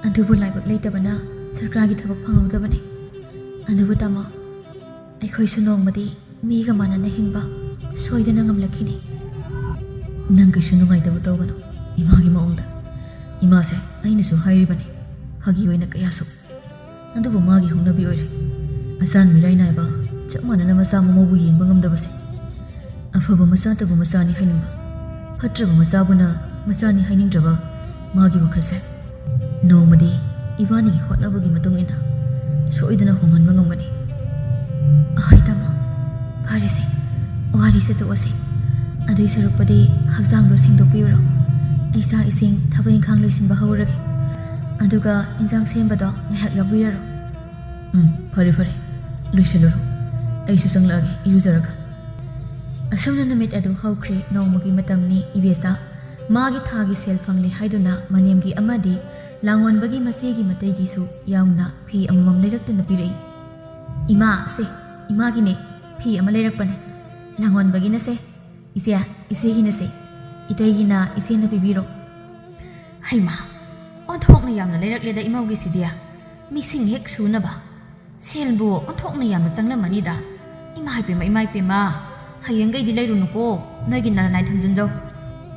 ꯑꯗꯨꯕꯨ ꯂꯥꯏꯕꯛ ꯂꯩꯇꯕꯅ ꯁꯔꯀꯥꯔꯒꯤ ꯊꯕꯛ ꯐꯪꯍꯧꯗꯕꯅꯤ꯫ ꯑꯗꯨꯕꯨ ꯇꯥꯃꯣ, ꯑꯩꯈꯣꯏꯁꯨ ꯅꯣꯡꯃꯗꯤ ꯃꯤꯒ ꯃꯥꯟꯅꯅ ꯍꯤꯡꯕ ꯁꯣꯏꯗꯅ ꯉꯝꯂꯛꯈꯤꯅꯤ꯫" "ꯅꯪ ꯀꯩꯁꯨ ꯅꯨꯡꯉꯥꯏꯇꯕ ꯇꯧꯒꯅꯨ ꯏꯃꯥꯒꯤ ꯃꯑꯣꯡꯗ꯫ ꯏꯃꯥꯁꯦ ꯑꯩꯅꯁꯨ ꯍꯥꯏꯔꯤꯕꯅꯤ, ꯐꯥꯒꯤ ꯑꯣꯏꯅ ꯀꯌꯥꯁꯨ꯫ ꯑꯗꯨꯕꯨ ꯃꯥꯒꯤ ꯍꯧꯅꯕꯤ ꯑꯣꯏꯔꯦ꯫ ꯑꯆꯥꯟ ꯃꯤꯔꯥꯏ ꯅꯥꯏꯕ ꯆꯞ ꯃꯥꯟꯅꯅ ꯃꯆꯥ ꯃꯃꯧꯕꯨ ꯌꯦꯡꯕ ꯉꯝꯗꯕꯁꯦ꯫ ꯑꯐꯕ ꯃꯆꯥꯇꯕꯨ ꯃꯆꯥꯅꯤ ꯍꯥꯏꯅꯤꯡꯕ, ꯐꯠꯇ꯭ꯔꯕ ꯃꯆꯥꯕꯨꯅ ꯃꯆꯥꯅꯤ ꯍꯥꯏꯅꯤꯡꯗ꯭ꯔꯕ ꯃꯥꯒꯤ ꯋꯥꯈꯜꯁꯦ꯫ ꯅꯣꯡꯃꯗꯤ ꯏꯕꯥꯅꯤꯒꯤ ꯍꯣꯠꯅꯕꯒꯤ ꯃꯇꯨꯡ ꯏꯟꯅ ꯁꯣꯏꯗꯅ ꯍꯣꯡꯍꯟꯕ ꯉꯝꯒꯅꯤ꯫ ꯑꯍꯣꯏ ꯇꯥꯃꯣ, ꯐꯔꯦꯁꯦ, ꯋꯥꯔꯤꯁꯦ ꯇꯣꯛꯑꯁꯦ꯫ ꯑꯗꯨꯏ ꯁꯔꯨꯛꯄꯨꯗꯤ ꯍꯛꯆꯥꯡꯗꯣ ꯁꯦꯡꯗꯣꯛꯄꯤꯔꯨꯔꯣ꯫ ꯑꯩ ꯆꯥꯛ ꯏꯁꯤꯡ, ꯊꯕꯛ ꯏꯪꯈꯥꯡ ꯂꯣꯏꯁꯤꯟꯕ ꯍꯧꯔꯒꯦ꯫ ꯑꯗꯨꯒ ꯏꯟꯖꯥꯡ ꯁꯦꯝꯕꯗꯣ ꯉꯥꯏꯍꯥꯛ ꯌꯥꯎꯕꯤꯔꯔꯣ꯫ ꯎꯝ, ꯐꯔꯦ ꯐꯔꯦ, ꯂꯣꯏꯁꯤꯜꯂꯨꯔꯣ꯫ ꯑꯩꯁꯨ ꯆꯪꯂꯛꯑꯒꯦ ꯏꯔꯨꯖꯔꯒ꯫ ꯑꯁꯨꯝꯅ ꯅꯨꯃꯤꯠ ꯑꯗꯨ ꯍꯧꯈ꯭ꯔꯦ꯫ ꯅꯣꯡꯃꯒꯤ ꯃꯇꯝꯅꯤ꯫ ꯏꯕꯦꯆꯥ ꯃꯥꯒꯤ ꯊꯥꯒꯤ ꯁꯦꯜ ꯐꯪꯂꯦ ꯍꯥꯏꯗꯨꯅ ꯃꯅꯦꯝꯒꯤ ꯑꯃꯗꯤ ꯂꯥꯡꯑꯣꯟꯕꯒꯤ ꯃꯆꯦꯒꯤ ꯃꯇꯩꯒꯤꯁꯨ ꯌꯥꯎꯅ ꯐꯤ ꯑꯃꯃꯝ ꯂꯩꯔꯛꯇꯨꯅ ꯄꯤꯔꯛꯏ꯫ "ꯏꯃꯥ, ꯁꯦ, ꯏꯃꯥꯒꯤꯅꯦ, ꯐꯤ ꯑꯃ ꯂꯩꯔꯛꯄꯅꯦ꯫ ꯂꯥꯡꯑꯣꯟꯕꯒꯤꯅ ꯁꯦ, ꯏꯆꯦ, ꯏꯆꯦꯒꯤꯅ ꯁꯦ, ꯏꯇꯩꯒꯤꯅ ꯏꯆꯦꯅ ꯄꯤꯕꯤꯔꯣ꯫" "ꯍꯩꯃꯥ, ꯑꯣꯟꯊꯣꯛꯅ ꯌꯥꯝꯅ ꯂꯩꯔꯛꯂꯦꯗ ꯏꯃꯧꯒꯤꯁꯤꯗꯤ꯫ ꯃꯤꯁꯤꯡ ꯍꯦꯛ ꯁꯨꯅꯕ꯫ ꯁꯦꯜꯕꯨ ꯑꯣꯟꯊꯣꯛꯅ ꯌꯥꯝꯅ ꯆꯪꯂꯝꯃꯅꯤꯗ꯫ ꯏꯃꯥ ꯏꯄꯦꯝꯃ, ꯏꯃꯥ ꯏꯄꯦꯝꯃ, ꯍꯌꯦꯡꯈꯩꯗꯤ ꯂꯩꯔꯨꯅꯨꯀꯣ, ꯅꯣꯏꯒꯤ ꯅꯔꯅꯥꯏ ꯊꯝꯖꯤꯟꯖꯧ꯫"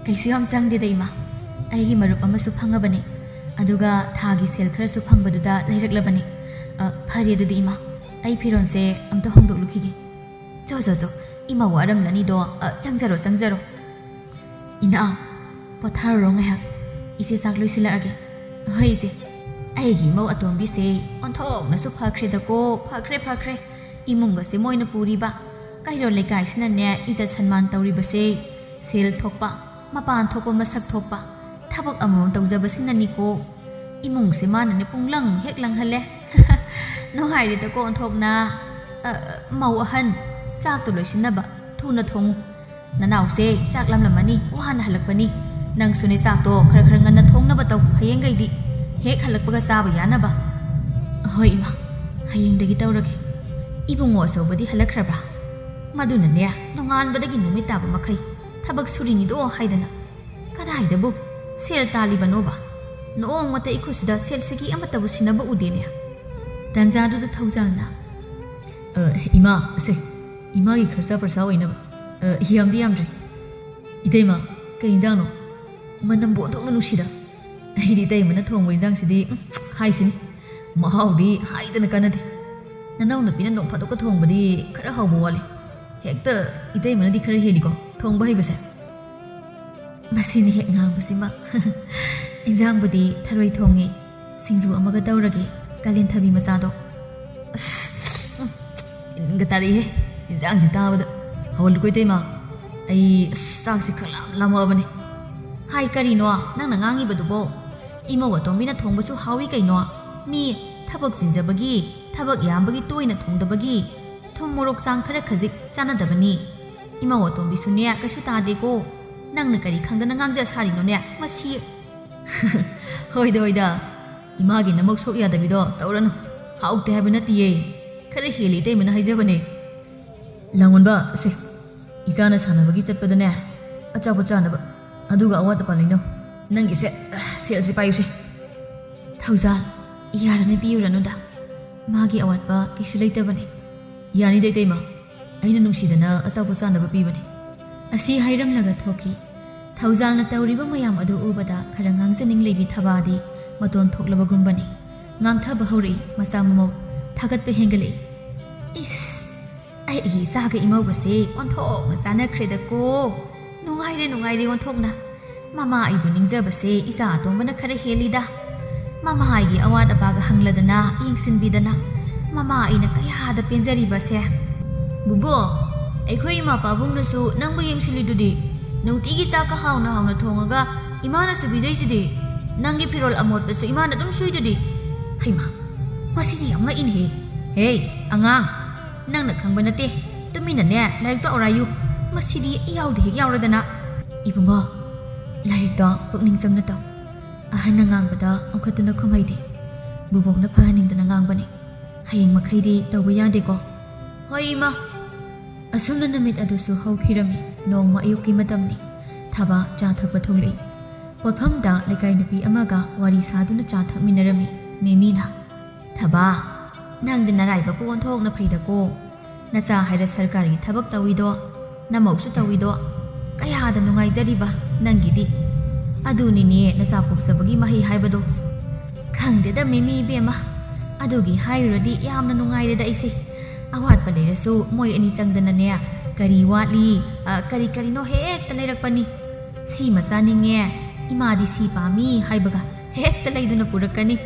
"ꯀꯩꯁꯨ ꯌꯥꯝ ꯆꯪꯗꯦꯗ ꯏꯃꯥ, ꯑꯩꯒꯤ ꯃꯔꯨꯞ ꯑꯃꯁꯨ ꯐꯪꯉꯕꯅꯦ, ꯑꯗꯨꯒ ꯊꯥꯒꯤ ꯁꯦꯜ ꯈꯔꯁꯨ ꯐꯪꯕꯗꯨꯗ ꯂꯩꯔꯛꯂꯕꯅꯦ꯫ ꯑ, ꯐꯔꯦ ꯑꯗꯨꯗꯤ ꯏꯃꯥ, ꯑꯩ ꯐꯤꯔꯣꯜꯁꯦ ꯑꯝꯇ ꯍꯣꯡꯗꯣꯛꯂꯨꯈꯤꯒꯦ꯫ ꯆꯣ, ꯆꯣ, ꯆꯣ, ꯏꯃꯧ ꯋꯥꯔꯝꯂꯅꯤꯗꯣ, ꯑ, ꯆꯪꯖꯔꯣ, ꯆꯪꯖꯔꯣ꯫" "ꯏꯅꯥꯎ, ꯄꯣꯊꯥꯔꯨꯔꯣ ꯉꯥꯏꯍꯥꯛ, ꯏꯆꯦ ꯆꯥꯛ ꯂꯣꯏꯁꯤꯜꯂꯛꯑꯒꯦ꯫" "ꯍꯣꯏ ꯏꯆꯦ, ꯑꯩꯒꯤ ꯏꯃꯧ ꯑꯇꯣꯝꯕꯤꯁꯦ ꯑꯣꯟꯊꯣꯛꯅꯁꯨ ꯐꯈ꯭ꯔꯦꯗꯀꯣ, ꯐꯈ꯭ꯔꯦ, ꯐꯈ꯭ꯔꯦ꯫ ꯏꯃꯨꯡꯒꯁꯦ ꯃꯣꯏꯅ ꯄꯨꯔꯤꯕ, ꯀꯩꯔꯣꯜ ꯂꯩꯀꯥꯏꯁꯤꯅꯅꯦ ꯏꯖꯠ ꯁꯟꯃꯥꯟ ꯇꯧꯔꯤꯕꯁꯦ, ꯁꯦꯜ ꯊꯣꯛꯄ, ꯃꯄꯥꯟ ꯊꯣꯛꯄ, ꯃꯁꯛ ꯊꯣꯛꯄ, ꯊꯕꯛ ꯑꯃꯃꯝ ꯇꯧꯖꯕꯁꯤꯅꯅꯤꯀꯣ꯫ ꯏꯃꯨꯡꯁꯦ ꯃꯥꯅꯅꯦ ꯄꯨꯡꯂꯪ ꯍꯦꯛ ꯂꯪꯍꯜꯂꯦ꯫" "ꯅꯨꯡꯉꯥꯏꯔꯦꯗꯀꯣ ꯑꯣꯟꯊꯣꯛꯅ꯫ ꯑ, ꯃꯧ ꯑꯍꯟ, ꯆꯥꯛꯇꯣ ꯂꯣꯏꯁꯤꯟꯅꯕ ꯊꯨꯅ ꯊꯣꯡꯉꯨ꯫ ꯅꯅꯥꯎꯁꯦ ꯆꯥꯛ ꯂꯥꯝꯂꯝꯃꯅꯤ, ꯋꯥꯅ ꯍꯜꯂꯛꯄꯅꯤ꯫ ꯅꯪꯁꯨꯅꯦ ꯆꯥꯛꯇꯣ ꯈꯔ ꯈꯔ ꯉꯟꯅ ꯊꯣꯡꯅꯕ ꯇꯧ, ꯍꯌꯦꯡꯈꯩꯗꯤ ꯍꯦꯛ ꯍꯜꯂꯛꯄꯒ ꯆꯥꯕ ꯌꯥꯅꯕ꯫" "ꯍꯣꯏ ꯏꯃꯥ, ꯍꯌꯦꯡꯗꯒꯤ ꯇꯧꯔꯒꯦ꯫" "ꯏꯕꯨꯡꯉꯣ ꯑꯆꯧꯕꯗꯤ ꯍꯜꯂꯛꯈ꯭ꯔꯕ꯭ꯔꯥ? ꯃꯗꯨꯅꯅꯦ ꯅꯣꯡꯉꯥꯟꯕꯗꯒꯤ ꯅꯨꯃꯤꯠ ꯇꯥꯕ ꯃꯈꯩ ꯊꯕꯛ ꯁꯨꯔꯤꯅꯤꯗꯣ ꯍꯥꯏꯗꯅ꯫ ꯀꯗꯥꯏꯗꯕꯨ ꯁꯦꯜ ꯇꯥꯜꯂꯤꯕꯅꯣꯕ? ꯅꯣꯡꯃꯇ ꯏꯈꯨꯠꯁꯤꯗ ꯁꯦꯜ ꯁꯤꯀꯤ ꯑꯃꯠꯇꯕꯨ ꯁꯤꯟꯅꯕ ꯎꯗꯦꯅꯦ꯫" ꯇꯟꯖꯥꯗꯨꯗ ꯊꯧꯖꯥꯜꯅ, "ꯑ, ꯏꯃꯥ, ꯑꯁꯦ, ꯏꯃꯥꯒꯤ ꯈꯔꯆꯥ ꯄꯔꯆꯥ ꯑꯣꯏꯅꯕ, ꯑ, ꯌꯥꯝꯗꯤ ꯌꯥꯝꯗ꯭ꯔꯦ꯫ ꯏꯇꯩꯃ, ꯀꯩ ꯏꯟꯖꯥꯡꯅꯣ? ꯃꯅꯝꯕꯨ ꯑꯣꯟꯊꯣꯛꯅ ꯅꯨꯡꯁꯤꯗ꯫" ꯑꯩꯗꯤ ꯏꯇꯩꯃꯅ ꯊꯣꯡꯕ ꯏꯟꯖꯥꯡꯁꯤꯗꯤ, ꯎꯝ, ꯍꯥꯏꯁꯤꯅꯤ, ꯃꯍꯥꯎꯗꯤ ꯍꯥꯏꯗꯅ ꯀꯥꯟꯅꯗꯦ꯫ ꯅꯅꯥꯎ ꯅꯨꯄꯤꯅ ꯅꯣꯡ ꯐꯥꯗꯣꯛꯀ ꯊꯣꯡꯕꯗꯤ ꯈꯔ ꯍꯥꯎꯕ ꯋꯥꯠꯂꯤ꯫ ꯍꯦꯛꯇ ꯏꯇꯩꯃꯅꯗꯤ ꯈꯔ ꯍꯦꯜꯂꯤꯀꯣ ꯊꯣꯡꯕ ꯍꯩꯕꯁꯦ꯫ ꯃꯁꯤꯅ ꯍꯦꯛ ꯉꯥꯡꯕꯁꯤꯃ꯫ ꯏꯟꯖꯥꯡꯕꯨꯗꯤ ꯊꯔꯣꯏ ꯊꯣꯡꯉꯦ, ꯁꯤꯡꯖꯨ ꯑꯃꯒ ꯇꯧꯔꯒꯦ, ꯀꯥꯂꯦꯟ ꯊꯕꯤ ꯃꯆꯥꯗꯣ꯫ ꯑꯁ, ꯎꯝ, ꯇꯤꯟꯒ ꯇꯥꯔꯛꯏꯍꯦ ꯏꯟꯖꯥꯡꯁꯤ ꯇꯥꯕꯗ꯫ ꯍꯧꯍꯜꯂꯨꯀꯣ ꯏꯇꯩꯃ, ꯑꯩ, ꯑꯁ, ꯆꯥꯛꯁꯤ ꯈꯪꯂꯥꯝ ꯂꯥꯝꯃꯛꯑꯕꯅꯤ꯫ ꯍꯥꯏ, ꯀꯔꯤꯅꯣ ꯅꯪꯅ ꯉꯥꯡꯉꯤꯕꯗꯨꯕꯣ? ꯏꯃꯧ ꯑꯇꯣꯝꯕꯤꯅ ꯊꯣꯡꯕꯁꯨ ꯍꯥꯎꯏ ꯀꯩꯅꯣ꯫ ꯃꯤ ꯊꯕꯛ ꯆꯤꯟꯖꯕꯒꯤ, ꯊꯕꯛ ꯌꯥꯝꯕꯒꯤ ꯇꯣꯏꯅ ꯊꯣꯡꯗꯕꯒꯤ꯫ ꯊꯨꯝ ꯃꯣꯔꯣꯛ ꯆꯥꯡ ꯈꯔ ꯈꯖꯤꯛ ꯆꯥꯟꯅꯗꯕꯅꯤ꯫ ꯏꯃꯧ ꯑꯇꯣꯝꯕꯤꯁꯨꯅꯦ ꯀꯩꯁꯨ ꯇꯥꯗꯦꯀꯣ꯫ ꯅꯪꯅ ꯀꯔꯤ ꯈꯪꯗꯅ ꯉꯥꯡꯖ ꯁꯥꯔꯤꯅꯣꯅꯦ? ꯃꯁꯤ꯫ ꯍꯣꯏꯗ, ꯍꯣꯏꯗ꯫ ꯏꯃꯥꯒꯤ ꯅꯃꯧ ꯁꯣꯛ ꯌꯥꯗꯕꯤꯗꯣ ꯇꯧꯔꯅꯨ꯫ ꯍꯥꯎꯇꯦ ꯍꯥꯏꯕ ꯅꯠꯇꯤꯌꯦ꯫ ꯈꯔ ꯍꯦꯜꯂꯤ ꯏꯇꯩꯃꯅ ꯍꯥꯏꯖꯕꯅꯦ꯫ ꯂꯥꯡꯑꯣꯟꯕ, ꯁꯦ, ꯏꯆꯥꯅ ꯁꯥꯟꯅꯕꯒꯤ ꯆꯠꯄꯗꯅꯦ, ꯑꯆꯥꯄꯣꯠ ꯆꯥꯅꯕ, ꯑꯗꯨꯒ ꯑꯋꯥꯠ ꯑꯄꯥ ꯂꯩꯅꯧ꯫ ꯅꯪꯒꯤꯁꯦ, ꯁꯦꯜꯁꯦ ꯄꯥꯏꯌꯨꯁꯦ꯫ ꯊꯧꯖꯥꯜ, ꯌꯥꯔꯅꯤ, ꯄꯤꯌꯨꯔꯅꯨꯗ꯫ ꯃꯥꯒꯤ ꯑꯋꯥꯠꯄ ꯀꯩꯁꯨ ꯂꯩꯇꯕꯅꯦ꯫ ꯌꯥꯅꯤꯗ ꯏꯇꯩꯃ, ꯑꯩꯅ ꯅꯨꯡꯁꯤꯗꯅ ꯑꯆꯥꯄꯣꯠ ꯆꯥꯅꯕ ꯄꯤꯕꯅꯦ꯫ ꯑꯁꯤ ꯍꯥꯏꯔꯝꯂꯒ ꯊꯣꯛꯈꯤ꯫ ꯊꯧꯖꯥꯜꯅ ꯇꯧꯔꯤꯕ ꯃꯌꯥꯝ ꯑꯗꯨ ꯎꯕꯗ ꯈꯔ ꯉꯥꯡꯖꯅꯤꯡ ꯂꯩꯕꯤ ꯊꯕꯥꯗꯤ ꯃꯇꯣꯟ ꯊꯣꯛꯂꯕꯒꯨꯝꯕꯅꯤ꯫ ꯉꯥꯡꯊꯕ ꯍꯧꯔꯛꯏ ꯃꯆꯥ ꯃꯃꯧ, ꯊꯥꯒꯠꯄ ꯍꯦꯟꯒꯠꯂꯛꯏ꯫ ꯏꯁ, ꯑꯩꯒꯤ ꯏꯆꯥꯒ ꯏꯃꯧꯒꯁꯦ ꯑꯣꯟꯊꯣꯛꯅ ꯆꯥꯟꯅꯈ꯭ꯔꯦꯗꯀꯣ꯫ ꯅꯨꯡꯉꯥꯏꯔꯦ, ꯅꯨꯡꯉꯥꯏꯔꯦ ꯑꯣꯟꯊꯣꯛꯅ꯫ ꯃꯃꯥ ꯑꯩꯕꯨ ꯅꯤꯡꯖꯕꯁꯦ ꯏꯆꯥ ꯑꯇꯣꯝꯕꯅ ꯈꯔ ꯍꯦꯜꯂꯤꯗ꯫ ꯃꯃꯥ ꯑꯩꯒꯤ ꯑꯋꯥꯠ ꯑꯄꯥꯒ ꯍꯪꯂꯗꯅ, ꯌꯦꯡꯁꯤꯟꯕꯤꯗꯅ, ꯃꯃꯥ ꯑꯩꯅ ꯀꯌꯥꯗ ꯄꯦꯟꯖꯔꯤꯕꯁꯦ꯫ ꯕꯨꯕꯣ, ꯑꯩꯈꯣꯏ ꯏꯃꯥ ꯄꯥꯕꯨꯡꯅꯁꯨ ꯅꯪꯕꯨ ꯌꯦꯡꯁꯤꯜꯂꯤꯗꯨꯗꯤ꯫ ꯅꯨꯡꯇꯤꯒꯤ ꯆꯥꯛꯀ ꯍꯥꯎꯅ ꯍꯥꯎꯅ ꯊꯣꯡꯉꯒ ꯏꯃꯥꯅꯁꯨ ꯄꯤꯖꯩꯁꯤꯗꯤ꯫ ꯅꯪꯒꯤ ꯐꯤꯔꯣꯜ ꯑꯃꯣꯠꯄꯁꯨ ꯏꯃꯥꯅ ꯑꯗꯨꯝ ꯁꯨꯏꯗꯨꯗꯤ꯫ ꯍꯩꯃꯥ, ꯃꯁꯤꯗꯤ ꯌꯥꯝ ꯉꯛꯏꯅꯦꯍꯦ꯫ ꯍꯦ, ꯑꯉꯥꯡ, ꯅꯪꯅ ꯈꯪꯕ ꯅꯠꯇꯦ꯫ ꯇꯨꯃꯤꯟꯅꯅꯦ ꯂꯥꯏꯔꯤꯛꯇꯣ ꯑꯧꯔꯥꯏꯌꯨ꯫ ꯃꯁꯤꯗꯤ ꯏꯌꯥꯎꯗ ꯍꯦꯛ ꯌꯥꯎꯔꯗꯅ꯫ ꯏꯕꯨꯡꯉꯣ, ꯂꯥꯏꯔꯤꯛꯇꯣ ꯄꯨꯛꯅꯤꯡ ꯆꯪꯅ ꯇꯧ꯫ ꯑꯍꯟꯅ ꯉꯥꯡꯕꯗ ꯑꯣꯟꯈꯠꯇꯨꯅ ꯈꯨꯝꯍꯩꯗꯦ꯫ ꯕꯨꯕꯣꯛꯅ ꯐꯍꯟꯅꯤꯡꯗꯅ ꯉꯥꯡꯕꯅꯤ꯫ ꯍꯌꯦꯡ ꯃꯈꯩꯗꯤ ꯇꯧꯕ ꯌꯥꯗꯦꯀꯣ? ꯍꯣꯏ, ꯏꯃꯥ꯫ ꯑꯁꯨꯝꯅ ꯅꯨꯃꯤꯠ ꯑꯗꯨꯁꯨ ꯍꯧꯈꯤꯔꯝꯃꯤ꯫ ꯅꯣꯡꯃ ꯑꯌꯨꯛꯀꯤ ꯃꯇꯝꯅꯤ꯫ ꯊꯕꯥ ꯆꯥ ꯊꯛꯄ ꯊꯣꯛꯂꯛꯏ꯫ ꯄꯣꯠꯐꯝꯗ ꯂꯩꯀꯥꯏ ꯅꯨꯄꯤ ꯑꯃꯒ ꯋꯥꯔꯤ ꯁꯥꯗꯨꯅ ꯆꯥ ꯊꯛꯃꯤꯟꯅꯔꯝꯃꯤ꯫ ꯃꯦꯃꯤꯅ, "ꯊꯕꯥ, ꯅꯪꯗꯤ ꯅꯔꯥꯏꯕꯛꯄꯨ ꯑꯣꯟꯊꯣꯛꯅ ꯐꯩꯗꯀꯣ꯫ ꯅꯆꯥ ꯍꯥꯏꯔ ꯁꯔꯀꯥꯔꯒꯤ ꯊꯕꯛ ꯇꯧꯏꯗꯣ, ꯅꯃꯧꯁꯨ ꯇꯧꯏꯗꯣ, ꯀꯌꯥꯗ ꯅꯨꯡꯉꯥꯏꯖꯔꯤꯕ ꯅꯪꯒꯤꯗꯤ?" ꯑꯗꯨꯅꯤꯅꯦ ꯅꯆꯥ ꯄꯣꯛꯆꯕꯒꯤ ꯃꯍꯩ ꯍꯥꯏꯕꯗꯣ꯫ ꯈꯪꯗꯦꯗ ꯃꯤꯃꯤ ꯏꯕꯦꯝꯃ, ꯑꯗꯨꯒꯤ ꯍꯥꯏꯔꯨꯔꯗꯤ ꯌꯥꯝꯅ ꯅꯨꯡꯉꯥꯏꯔꯦꯗ ꯑꯩꯁꯦ꯫ ꯑꯋꯥꯠꯄ ꯂꯩꯔꯁꯨ ꯃꯣꯏ ꯑꯅꯤ ꯆꯪꯗꯅꯅꯦ, ꯀꯔꯤ ꯋꯥꯠꯂꯤ, ꯑ, ꯀꯔꯤ ꯀꯔꯤꯅꯣ ꯍꯦꯛꯇ ꯂꯩꯔꯛꯄꯅꯤ꯫ ꯁꯤꯃ ꯆꯥꯅꯤꯡꯉꯦ, ꯏꯃꯥꯗꯤ ꯁꯤ ꯄꯥꯝꯃꯤ ꯍꯥꯏꯕꯒ ꯍꯦꯛꯇ ꯂꯩꯗꯨꯅ ꯄꯨꯔꯛꯀꯅꯤ꯫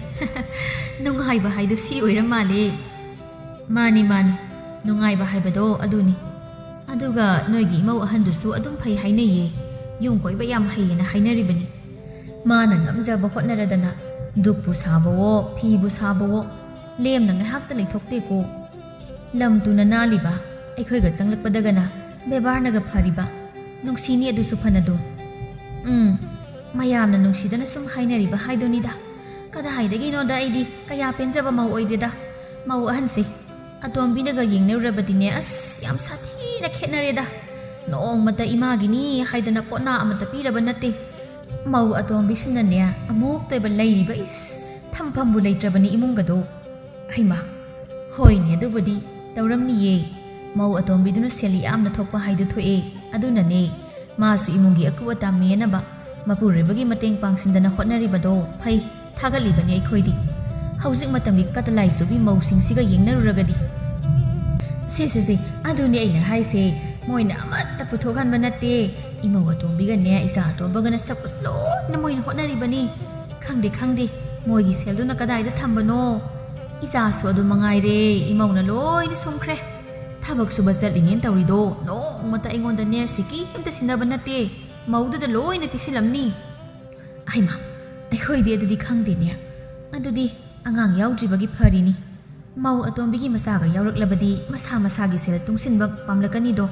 ꯅꯨꯡꯉꯥꯏꯕ ꯍꯥꯏꯗꯣ ꯁꯤ ꯑꯣꯏꯔ ꯃꯥꯜꯂꯦ꯫ ꯃꯥꯅꯤ, ꯃꯥꯅꯤ, ꯅꯨꯡꯉꯥꯏꯕ ꯍꯥꯏꯕꯗꯣ ꯑꯗꯨꯅꯤ꯫ ꯑꯗꯨꯒ ꯅꯣꯏꯒꯤ ꯏꯃꯧ ꯑꯍꯟꯗꯨꯁꯨ ꯑꯗꯨꯝ ꯐꯩ ꯍꯥꯏꯅꯩꯌꯦ, ꯌꯨꯝ ꯀꯣꯏꯕ ꯌꯥꯝ ꯍꯩꯌꯦꯅ ꯍꯥꯏꯅꯔꯤꯕꯅꯤ꯫ ꯃꯥꯅ ꯉꯝꯖꯕ ꯍꯣꯠꯅꯔꯗꯅ ꯗꯨꯛꯄꯨ ꯁꯥꯕꯋꯣ, ꯐꯤꯕꯨ ꯁꯥꯕꯋꯣ, ꯂꯦꯝꯅ ꯉꯥꯏꯍꯥꯛꯇ ꯂꯩꯊꯣꯛꯇꯦꯀꯣ꯫ ꯂꯝ ꯇꯨꯅ ꯅꯥꯜꯂꯤꯕ, ꯑꯩꯈꯣꯏꯒ ꯆꯪꯂꯛꯄꯗꯒꯅ ꯕꯦꯕꯥꯔꯅꯒ ꯐꯔꯤꯕ, ꯅꯨꯡꯁꯤꯅꯤ ꯑꯗꯨꯁꯨ ꯐꯅꯗꯨꯝ꯫ ꯎꯝ, ꯃꯌꯥꯝꯅ ꯅꯨꯡꯁꯤꯗꯅ ꯁꯨꯝ ꯍꯥꯏꯅꯔꯤꯕ ꯍꯥꯏꯗꯨꯅꯤꯗ꯫ ꯀꯗꯥꯏꯗꯒꯤꯅꯣꯗ ꯑꯩꯗꯤ ꯀꯌꯥ ꯄꯦꯟꯖꯕ ꯃꯧ ꯑꯣꯏꯗꯦꯗ꯫ ꯃꯧ ꯑꯍꯟꯁꯦ ꯑꯇꯣꯝꯕꯤꯅꯒ ꯌꯦꯡꯅꯔꯨꯔꯕꯗꯤꯅꯦ, ꯑꯁ, ꯌꯥꯝ ꯁꯥꯊꯤꯅ ꯈꯦꯠꯅꯔꯦꯗ꯫ ꯅꯣꯡꯃꯇ ꯏꯃꯥꯒꯤꯅꯤ ꯍꯥꯏꯗꯅ ꯄꯣꯠꯅꯥ ꯑꯃꯠꯇ ꯄꯤꯔꯕ ꯅꯠꯇꯦ꯫ ꯃꯧ ꯑꯇꯣꯝꯕꯤꯁꯤꯅꯅꯦ ꯑꯃꯨꯛꯇꯣꯏꯕ ꯂꯩꯔꯤꯕ, ꯏꯁ, ꯊꯝꯐꯝꯕꯨ ꯂꯩꯇ꯭ꯔꯕꯅꯤ ꯏꯃꯨꯡꯒꯗꯣ꯫ ꯍꯩꯃꯥ, ꯍꯣꯏꯅꯦ, ꯑꯗꯨꯕꯨꯗꯤ ꯇꯧꯔꯝꯅꯤꯌꯦ꯫ ꯃꯧ ꯑꯇꯣꯝꯕꯤꯗꯨꯅ ꯁꯦꯜ ꯌꯥꯝꯅ ꯊꯣꯛꯄ ꯍꯥꯏꯗꯨ ꯊꯣꯛꯑꯦ꯫ ꯑꯗꯨꯅꯅꯦ ꯃꯥꯁꯨ ꯏꯃꯨꯡꯒꯤ ꯑꯀꯨꯞ ꯑꯇꯥ ꯃꯦꯟꯅꯕ ꯃꯄꯨꯔꯣꯏꯕꯒꯤ ꯃꯇꯦꯡ ꯄꯥꯡꯁꯤꯟꯗꯅ ꯍꯣꯠꯅꯔꯤꯕꯗꯣ ꯐꯩ, ꯊꯥꯒꯠꯂꯤꯕꯅꯤ ꯑꯩꯈꯣꯏꯗꯤ꯫ ꯍꯧꯖꯤꯛ ꯃꯇꯝꯒꯤ ꯀꯇꯂꯥꯏꯆꯨꯕꯤ ꯃꯧꯁꯤꯡꯁꯤꯒ ꯌꯦꯡꯅꯔꯨꯔꯒꯗꯤ꯫ ꯁꯦ, ꯁꯦ, ꯁꯦ, ꯑꯗꯨꯅꯤ ꯑꯩꯅ ꯍꯥꯏꯁꯦ, ꯃꯣꯏꯅ ꯑꯃꯠꯇ ꯄꯨꯊꯣꯛꯍꯟꯕ ꯅꯠꯇꯦ꯫ ꯏꯃꯧ ꯑꯇꯣꯝꯕꯤꯒꯅꯦ ꯏꯆꯥ ꯑꯇꯣꯝꯕꯒꯅ ꯁꯔꯨꯛ ꯂꯣꯏꯅ ꯃꯣꯏꯅ ꯍꯣꯠꯅꯔꯤꯕꯅꯤ꯫ ꯈꯪꯗꯦ, ꯈꯪꯗꯦ, ꯃꯣꯏꯒꯤ ꯁꯦꯜꯗꯨꯅ ꯀꯗꯥꯏꯗ ꯊꯝꯕꯅꯣ? ꯏꯆꯥꯁꯨ ꯑꯗꯨ ꯃꯉꯥꯏꯔꯦ, ꯏꯃꯧꯅ ꯂꯣꯏꯅ ꯁꯨꯝꯈ꯭ꯔꯦ꯫ ꯊꯕꯛ ꯁꯨꯕ ꯆꯠꯂꯤꯅꯦꯅ ꯇꯧꯔꯤꯗꯣ ꯅꯣꯡꯃꯇ ꯑꯩꯉꯣꯟꯗꯅꯦ ꯁꯤꯀꯤ ꯑꯝꯇ ꯁꯤꯟꯅꯕ ꯅꯠꯇꯦ, ꯃꯧꯗꯨꯗ ꯂꯣꯏꯅ ꯄꯤꯁꯤꯜꯂꯝꯅꯤ꯫ ꯑꯩꯃ, ꯑꯩꯈꯣꯏꯗꯤ ꯑꯗꯨꯗꯤ ꯈꯪꯗꯦꯅꯦ꯫ ꯑꯗꯨꯗꯤ ꯑꯉꯥꯡ ꯌꯥꯎꯗ꯭ꯔꯤꯕꯒꯤ ꯐꯔꯤꯅꯤ꯫ ꯃꯧ ꯑꯇꯣꯝꯕꯤꯒꯤ ꯃꯆꯥꯒ ꯌꯥꯎꯔꯛꯂꯕꯗꯤ ꯃꯁꯥ ꯃꯁꯥꯒꯤ ꯁꯦꯜ ꯇꯨꯡꯁꯤꯟꯕ ꯄꯥꯝꯂꯛꯀꯅꯤꯗꯣ꯫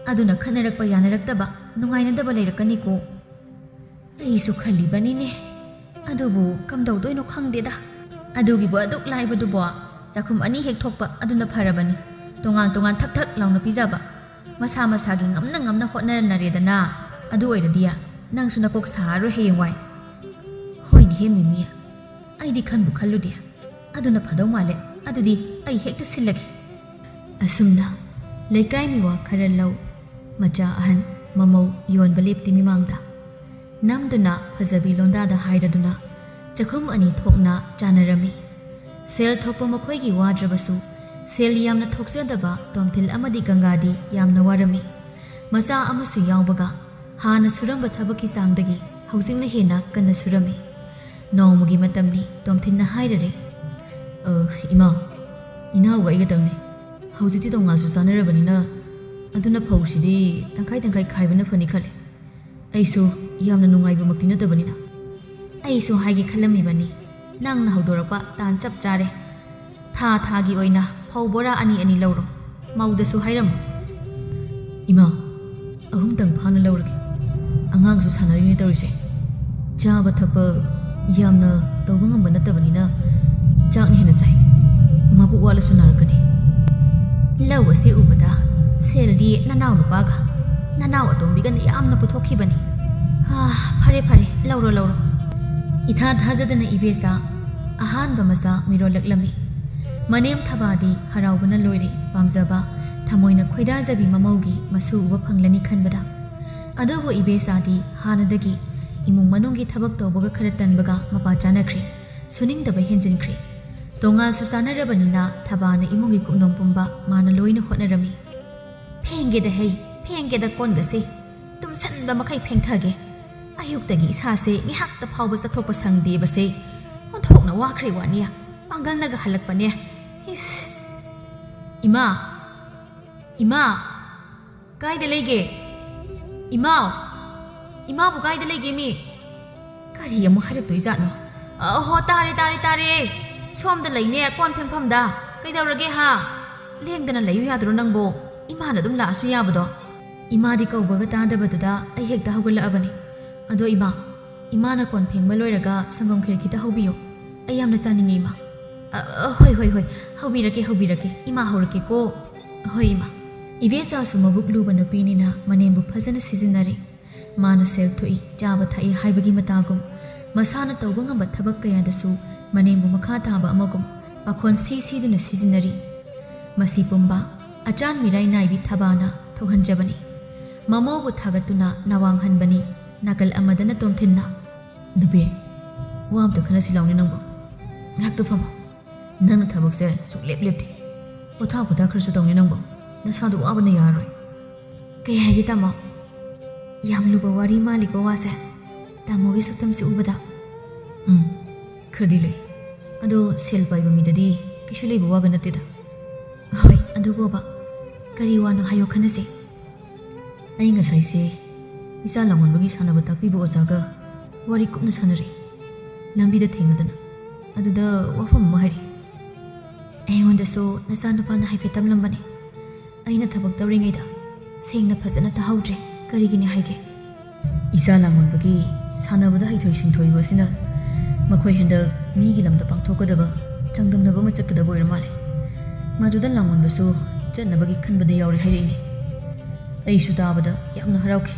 ꯑꯗꯨꯅ ꯈꯠꯅꯔꯛꯄ ꯌꯥꯅꯔꯛꯇꯕ, ꯅꯨꯡꯉꯥꯏꯅꯗꯕ ꯂꯩꯔꯛꯀꯅꯤꯀꯣ꯫ ꯑꯩꯁꯨ ꯈꯜꯂꯤꯕꯅꯤꯅꯦ꯫ ꯑꯗꯨꯕꯨ ꯀꯝꯗꯧꯗꯣꯏꯅꯣ ꯈꯪꯗꯦꯗ꯫ ꯑꯗꯨꯒꯤꯕꯨ ꯑꯗꯨꯛ ꯂꯥꯏꯕꯗꯨꯕꯣ? ꯆꯥꯛꯈꯨꯝ ꯑꯅꯤ ꯍꯦꯛ ꯊꯣꯛꯄ ꯑꯗꯨꯅ ꯐꯔꯕꯅꯤ꯫ ꯇꯣꯉꯥꯟ ꯇꯣꯉꯥꯟ ꯊꯛ ꯊꯛ ꯂꯥꯎꯅ ꯄꯤꯖꯕ꯫ ꯃꯁꯥ ꯃꯁꯥꯒꯤ ꯉꯝꯅ ꯉꯝꯅ ꯍꯣꯠꯅꯔꯅꯔꯦꯗꯅ꯫ ꯑꯗꯨ ꯑꯣꯏꯔꯗꯤ ꯅꯪꯁꯨ ꯅꯀꯣꯛ ꯁꯥꯔꯔꯣꯏ ꯍꯌꯦꯡꯋꯥꯏ꯫ ꯍꯣꯏꯅꯦꯍꯦ ꯃꯤꯃꯤ, ꯑꯩꯗꯤ ꯈꯟꯕꯨ ꯈꯜꯂꯨꯗꯦ꯫ ꯑꯗꯨꯅ ꯐꯗꯧ ꯃꯥꯜꯂꯦ꯫ ꯑꯗꯨꯗꯤ ꯑꯩ ꯍꯦꯛꯇ ꯁꯤꯜꯂꯒꯦ꯫ ꯑꯁꯨꯝꯅ ꯂꯩꯀꯥꯏ ꯃꯤꯋꯥ ꯈꯔ ꯂꯧ, ꯃꯆꯥ ꯑꯍꯟ, ꯃꯃꯧ ꯌꯣꯟꯕ ꯂꯦꯞꯇꯦ ꯃꯤꯃꯥꯡꯗ꯫ ꯅꯝꯗꯨꯅ ꯐꯖꯕꯤ ꯂꯣꯟꯗꯥꯗ ꯍꯥꯏꯔꯗꯨꯅ ꯆꯥꯛꯈꯨꯝ ꯑꯅꯤ ꯊꯣꯛꯅ ꯆꯥꯅꯔꯝꯃꯤ꯫ ꯁꯦꯜ ꯊꯣꯛꯄ ꯃꯈꯣꯏꯒꯤ ꯋꯥꯗ꯭ꯔꯕꯁꯨ, ꯁꯦꯜ ꯌꯥꯝꯅ ꯊꯣꯛꯆꯗꯕ ꯇꯣꯝꯊꯤꯜ ꯑꯃꯗꯤ ꯒꯪꯒꯥꯗꯤ ꯌꯥꯝꯅ ꯋꯥꯔꯝꯃꯤ꯫ ꯃꯆꯥ ꯑꯃꯁꯨ ꯌꯥꯎꯕꯒ ꯍꯥꯟꯅ ꯁꯨꯔꯝꯕ ꯊꯕꯛꯀꯤ ꯆꯥꯡꯗꯒꯤ ꯍꯧꯖꯤꯛꯅ ꯍꯦꯟꯅ ꯀꯟꯅ ꯁꯨꯔꯝꯃꯤ꯫ ꯅꯣꯡꯃꯒꯤ ꯃꯇꯝꯅꯤ꯫ ꯇꯣꯝꯊꯤꯟꯅ ꯍꯥꯏꯔꯔꯦ, "ꯑ, ꯏꯃꯥ, ꯏꯅꯥꯎꯒ ꯑꯩꯒꯗꯪꯅꯤ꯫ ꯍꯧꯖꯤꯛꯇꯤ ꯇꯣꯉꯥꯟꯁꯨ ꯆꯥꯅꯔꯕꯅꯤꯅ, ꯑꯗꯨꯅ ꯐꯧꯁꯤꯗꯤ ꯇꯪꯈꯥꯏ ꯇꯪꯈꯥꯏ ꯈꯥꯏꯕꯅ ꯐꯅꯤ ꯈꯜꯂꯦ꯫ ꯑꯩꯁꯨ ꯌꯥꯝꯅ ꯅꯨꯡꯉꯥꯏꯕꯃꯛꯇꯤ ꯅꯠꯇꯕꯅꯤꯅ꯫" "ꯑꯩꯁꯨ ꯍꯥꯏꯒꯦ ꯈꯜꯂꯝꯃꯤꯕꯅꯤ, ꯅꯪꯅ ꯍꯧꯗꯣꯔꯛꯄ ꯇꯥꯟ ꯆꯞ ꯆꯥꯔꯦ꯫ ꯊꯥ ꯊꯥꯒꯤ ꯑꯣꯏꯅ ꯐꯧ ꯕꯣꯔꯥ ꯑꯅꯤ ꯑꯅꯤ ꯂꯧꯔꯣ, ꯃꯧꯗꯁꯨ ꯍꯥꯏꯔꯝꯃꯨ꯫" "ꯏꯃꯥ, ꯑꯍꯨꯝꯇꯪ ꯐꯥꯅ ꯂꯧꯔꯒꯦ꯫ ꯑꯉꯥꯡꯁꯨ ꯁꯥꯟꯅꯔꯤꯅꯦ ꯇꯧꯔꯤꯁꯦ꯫ ꯆꯥꯕ ꯊꯛꯄ ꯌꯥꯝꯅ ꯇꯧꯕ ꯉꯝꯕ ꯅꯠꯇꯕꯅꯤꯅ ꯆꯥꯛꯅ ꯍꯦꯟꯅ ꯆꯥꯏ꯫ ꯃꯕꯨꯛ ꯋꯥꯠꯂꯁꯨ ꯅꯥꯔꯛꯀꯅꯤ꯫" "ꯂꯧ ꯑꯁꯤ ꯎꯕꯗ ꯁꯦꯜꯗꯤ ꯅꯅꯥꯎ ꯅꯨꯄꯥꯒ ꯅꯅꯥꯎ ꯑꯇꯣꯝꯕꯤꯒꯅ ꯌꯥꯝꯅ ꯄꯨꯊꯣꯛꯈꯤꯕꯅꯤ꯫ ꯍꯥ, ꯐꯔꯦ ꯐꯔꯦ, ꯂꯧꯔꯣ ꯂꯧꯔꯣ꯫" ꯏꯊꯥ ꯊꯥꯖꯗꯅ ꯏꯕꯦꯆꯥ ꯑꯍꯥꯟꯕ ꯃꯆꯥ ꯃꯤꯔꯣꯜꯂꯛꯂꯝꯃꯤ꯫ ꯃꯅꯦꯝ ꯊꯕꯥꯗꯤ ꯍꯔꯥꯎꯕꯅ ꯂꯣꯏꯔꯦ꯫ ꯄꯥꯝꯖꯕ, ꯊꯃꯣꯏꯅ ꯈꯣꯏꯗꯥꯖꯕꯤ ꯃꯃꯧꯒꯤ ꯃꯁꯨ ꯎꯕ ꯐꯪꯂꯅꯤ ꯈꯟꯕꯗ꯫ ꯑꯗꯨꯕꯨ ꯏꯕꯦꯆꯥꯗꯤ ꯍꯥꯟꯅꯗꯒꯤ ꯏꯃꯨꯡ ꯃꯅꯨꯡꯒꯤ ꯊꯕꯛ ꯇꯧꯕꯒ ꯈꯔ ꯇꯟꯕꯒ ꯃꯄꯥ ꯆꯥꯅꯈ꯭ꯔꯦ꯫ ꯁꯨꯅꯤꯡꯗꯕ ꯍꯦꯟꯖꯤꯟꯈ꯭ꯔꯦ꯫ ꯇꯣꯉꯥꯟꯁꯨ ꯆꯥꯅꯔꯕꯅꯤꯅ ꯊꯕꯥꯅ ꯏꯃꯨꯡꯒꯤ ꯀꯨꯞꯅꯣꯝ ꯄꯨꯝꯕ ꯃꯥꯅ ꯂꯣꯏꯅ ꯍꯣꯠꯅꯔꯝꯃꯤ꯫ "ꯐꯦꯡꯒꯦꯗ ꯍꯩ, ꯐꯦꯡꯒꯦꯗ ꯀꯣꯟꯒꯁꯦ꯫ ꯇꯨꯝꯁꯟꯕ ꯃꯈꯩ ꯐꯦꯡꯊꯒꯦ꯫ ꯑꯌꯨꯛꯇꯒꯤ ꯏꯁꯥꯁꯦ ꯉꯥꯏꯍꯥꯛꯇ ꯐꯥꯎꯕ ꯆꯠꯊꯣꯛꯄ ꯁꯪꯗꯦꯕꯁꯦ꯫ ꯑꯣꯟꯊꯣꯛꯅ ꯋꯥꯈ꯭ꯔꯦ ꯋꯥꯅꯤ꯫ ꯄꯥꯡꯒꯜꯅꯒ ꯍꯜꯂꯛꯄꯅꯦ꯫ ꯏꯁ! ꯏꯃꯥ! ꯏꯃꯥ! ꯀꯥꯏꯗ ꯂꯩꯒꯦ? ꯏꯃꯥꯎ! ꯏꯃꯥꯕꯨ ꯀꯥꯏꯗ ꯂꯩꯒꯦ ꯃꯤ? ꯀꯔꯤ ꯑꯃꯨꯛ ꯍꯥꯏꯔꯛꯇꯣꯏꯖꯥꯠꯅꯣ? ꯑꯍꯣ, ꯇꯥꯔꯦ, ꯇꯥꯔꯦ, ꯇꯥꯔꯦ꯫ ꯁꯣꯝꯗ ꯂꯩꯅꯦ, ꯀꯣꯟ ꯐꯦꯡꯐꯝꯗ꯫ ꯀꯩꯗꯧꯔꯒꯦ ꯍꯥ? ꯂꯦꯡꯗꯅ ꯂꯩꯌꯨ ꯌꯥꯗ꯭ꯔꯣ ꯅꯪꯕꯣ? ꯏꯃꯥꯅ ꯑꯗꯨꯝ ꯂꯥꯛꯑꯁꯨ ꯌꯥꯕꯗꯣ꯫" ꯏꯃꯥꯗꯤ ꯀꯧꯕꯒ ꯇꯥꯗꯕꯗꯨꯗ ꯑꯩ ꯍꯦꯛꯇ ꯍꯧꯒꯠꯂꯛꯑꯕꯅꯤ꯫ "ꯑꯗꯣ ꯏꯃꯥ, ꯏꯃꯥꯅ ꯀꯣꯟ ꯐꯦꯡꯕ ꯂꯣꯏꯔꯒ ꯁꯪꯒꯣꯝ ꯈꯦꯔ ꯈꯤꯇ ꯍꯧꯕꯤꯌꯣ꯫ ꯑꯩ ꯌꯥꯝꯅ ꯆꯥꯅꯤꯡꯉꯦ ꯏꯃꯥ꯫" "ꯑ, ꯑ, ꯍꯣꯏ, ꯍꯣꯏ, ꯍꯣꯏ, ꯍꯧꯕꯤꯔꯛꯀꯦ, ꯍꯧꯕꯤꯔꯛꯀꯦ꯫ ꯏꯃꯥ ꯍꯧꯔꯛꯀꯦꯀꯣ꯫" "ꯍꯣꯏ ꯏꯃꯥ꯫" ꯏꯕꯦꯆꯥꯁꯨ ꯃꯕꯨꯛ ꯂꯨꯕ ꯅꯨꯄꯤꯅꯤꯅ ꯃꯅꯦꯝꯕꯨ ꯐꯖꯅ ꯁꯤꯖꯤꯟꯅꯔꯦ꯫ ꯃꯥꯅ ꯁꯦꯜ ꯊꯣꯛꯏ, ꯆꯥꯕ ꯊꯛꯏ ꯍꯥꯏꯕꯒꯤ ꯃꯇꯥꯒꯨꯝ, ꯃꯁꯥꯅ ꯇꯧꯕ ꯉꯝꯕ ꯊꯕꯛ ꯀꯌꯥꯗꯁꯨ ꯃꯅꯦꯝꯕꯨ ꯃꯈꯥ ꯇꯥꯕ ꯑꯃꯒꯨꯝ ꯄꯥꯈꯣꯟ ꯁꯤ ꯁꯤꯗꯨꯅ ꯁꯤꯖꯤꯟꯅꯔꯤ꯫ ꯃꯁꯤ ꯄꯨꯝꯕ ꯑꯆꯥꯟ ꯃꯤꯔꯥꯏ ꯅꯥꯏꯕꯤ ꯊꯕꯥꯅ ꯊꯣꯛꯍꯟꯖꯕꯅꯤ꯫ ꯃꯃꯧꯕꯨ ꯊꯥꯒꯠꯇꯨꯅ ꯅꯋꯥꯡꯍꯟꯕꯅꯤ꯫ ꯅꯥꯀꯜ ꯑꯃꯗꯅ ꯇꯣꯝꯊꯤꯟꯅ, "ꯅꯨꯄꯤ, ꯋꯥ ꯑꯝꯇ ꯈꯟꯅꯁꯤ ꯂꯥꯎꯅꯦ ꯅꯪꯕꯨ꯫ ꯉꯥꯏꯍꯥꯛꯇ ꯐꯝꯃꯣ꯫ ꯅꯪꯅ ꯊꯕꯛꯁꯦ ꯁꯨꯛꯂꯦꯞ ꯂꯦꯞꯇꯦ꯫ ꯄꯣꯊꯥ ꯄꯣꯊꯥ ꯈꯔꯁꯨ ꯇꯧꯅꯦ ꯅꯪꯕꯨ꯫ ꯅꯁꯥꯗꯣ ꯋꯥꯕꯅ ꯌꯥꯔꯔꯣꯏ꯫" "ꯀꯩ ꯍꯥꯏꯒꯦ ꯇꯥꯃꯣ? ꯌꯥꯝ ꯂꯨꯕ ꯋꯥꯔꯤ ꯃꯥꯜꯂꯤꯀꯣ ꯋꯥꯁꯦ, ꯇꯥꯃꯣꯒꯤ ꯁꯛꯇꯝꯁꯦ ꯎꯕꯗ꯫" "ꯎꯝ, ꯈꯔꯗꯤ ꯂꯩ꯫ ꯑꯗꯣ ꯁꯦꯜ ꯄꯥꯏꯕ ꯃꯤꯗꯗꯤ ꯀꯩꯁꯨ ꯂꯩꯕ ꯋꯥꯒ ꯅꯠꯇꯦꯗ꯫" "ꯍꯣꯏ, ꯑꯗꯨꯕꯣꯕ, ꯀꯔꯤ ꯋꯥꯅꯣ ꯍꯥꯏꯌꯣ ꯈꯟꯅꯁꯦ꯫" "ꯑꯩ ꯉꯁꯥꯏꯁꯦ ꯏꯆꯥ ꯂꯥꯡꯑꯣꯟꯕꯒꯤ ꯁꯥꯟꯅꯕ ꯇꯥꯛꯄꯤꯕ ꯑꯣꯖꯥꯒ ꯋꯥꯔꯤ ꯀꯨꯞꯅ ꯁꯥꯟꯅꯔꯦ, ꯂꯝꯕꯤꯗ ꯊꯦꯡꯅꯗꯅ꯫ ꯑꯗꯨꯗ ꯋꯥꯐꯝ ꯑꯃ ꯍꯥꯏꯔꯛꯏ꯫ ꯑꯩꯉꯣꯟꯗꯁꯨ ꯅꯆꯥꯅꯨꯄꯥꯅ ꯍꯥꯏꯐꯦꯠ ꯇꯝꯂꯝꯕꯅꯤ꯫ ꯑꯩꯅ ꯊꯕꯛ ꯇꯧꯔꯤꯉꯩꯗ ꯁꯦꯡꯅ ꯐꯖꯅ ꯇꯥꯍꯧꯗ꯭ꯔꯦ꯫ ꯀꯔꯤꯒꯤꯅꯤ ꯍꯥꯏꯒꯦ?" "ꯏꯆꯥ ꯂꯥꯡꯑꯣꯟꯕꯒꯤ ꯁꯥꯟꯅꯕꯗ ꯍꯩꯊꯣꯏ ꯁꯤꯡꯊꯣꯏꯕ ꯑꯁꯤꯅ ꯃꯈꯣꯏ ꯍꯟꯗꯛ ꯃꯤꯒꯤ ꯂꯝꯗ ꯄꯥꯡꯊꯣꯛꯀꯗꯕ ꯆꯥꯡꯗꯝꯅꯕ ꯑꯃ ꯆꯠꯀꯗꯕ ꯑꯣꯏꯔ ꯃꯥꯜꯂꯦ꯫ ꯃꯗꯨꯗ ꯂꯥꯡꯑꯣꯟꯕꯁꯨ ꯆꯠꯅꯕꯒꯤ ꯈꯟꯕꯗ ꯌꯥꯎꯔꯦ ꯍꯥꯏꯔꯛꯏꯅꯦ꯫" ꯑꯩꯁꯨ ꯇꯥꯕꯗ ꯌꯥꯝꯅ ꯍꯔꯥꯎꯈꯤ꯫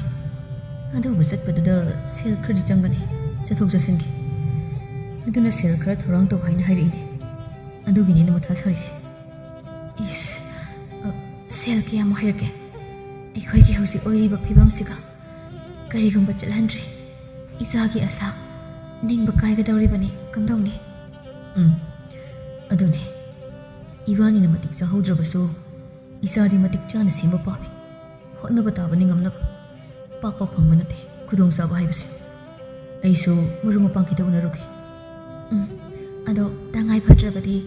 "ꯑꯗꯨꯕꯨ ꯆꯠꯄꯗꯨꯗ ꯁꯦꯜ ꯈꯔꯗꯤ ꯆꯪꯒꯅꯤ, ꯆꯠꯊꯣꯛ ꯆꯠꯁꯤꯟꯒꯤ꯫ ꯑꯗꯨꯅ ꯁꯦꯜ ꯈꯔ ꯊꯧꯔꯥꯡ ꯇꯧ ꯍꯥꯏꯅ ꯍꯥꯏꯔꯛꯏꯅꯦ꯫ ꯑꯗꯨꯒꯤꯅꯤꯅ ꯃꯊꯥ ꯁꯥꯔꯤꯁꯦ꯫" "ꯏꯁ, ꯑ, ꯁꯦꯜ ꯀꯌꯥꯃꯨꯛ ꯍꯥꯏꯔꯛꯀꯦ? ꯑꯩꯈꯣꯏꯒꯤ ꯍꯧꯖꯤꯛ ꯑꯣꯏꯔꯤꯕ ꯐꯤꯕꯝꯁꯤꯒ ꯀꯔꯤꯒꯨꯝꯕ ꯆꯠꯍꯟꯗ꯭ꯔꯦ, ꯏꯆꯥꯒꯤ ꯑꯁꯥ ꯅꯤꯡꯕ ꯀꯥꯏꯒꯗꯧꯔꯤꯕꯅꯤ꯫ ꯀꯝꯗꯧꯅꯤ?" "ꯎꯝ, ꯑꯗꯨꯅꯦ꯫ ꯏꯕꯥꯅꯤꯅ ꯃꯇꯤꯛ ꯆꯥꯍꯧꯗ꯭ꯔꯕꯁꯨ ꯏꯆꯥꯗꯤ ꯃꯇꯤꯛ ꯆꯥꯅ ꯁꯦꯝꯕ ꯄꯥꯝꯃꯤ꯫ ꯍꯣꯠꯅꯕ ꯇꯥꯕꯅꯤ ꯉꯝꯅꯕ꯫ ꯄꯥꯛ ꯄꯥꯛ ꯐꯪꯕ ꯅꯠꯇꯦ ꯈꯨꯗꯣꯡꯆꯥꯕ ꯍꯥꯏꯕꯁꯦ꯫ ꯑꯩꯁꯨ ꯃꯔꯨꯞ ꯃꯄꯥꯡ ꯈꯤꯇ ꯎꯅꯔꯨꯒꯦ꯫" "ꯎꯝ, ꯑꯗꯣ ꯇꯉꯥꯏ ꯐꯗ꯭ꯔꯕꯗꯤ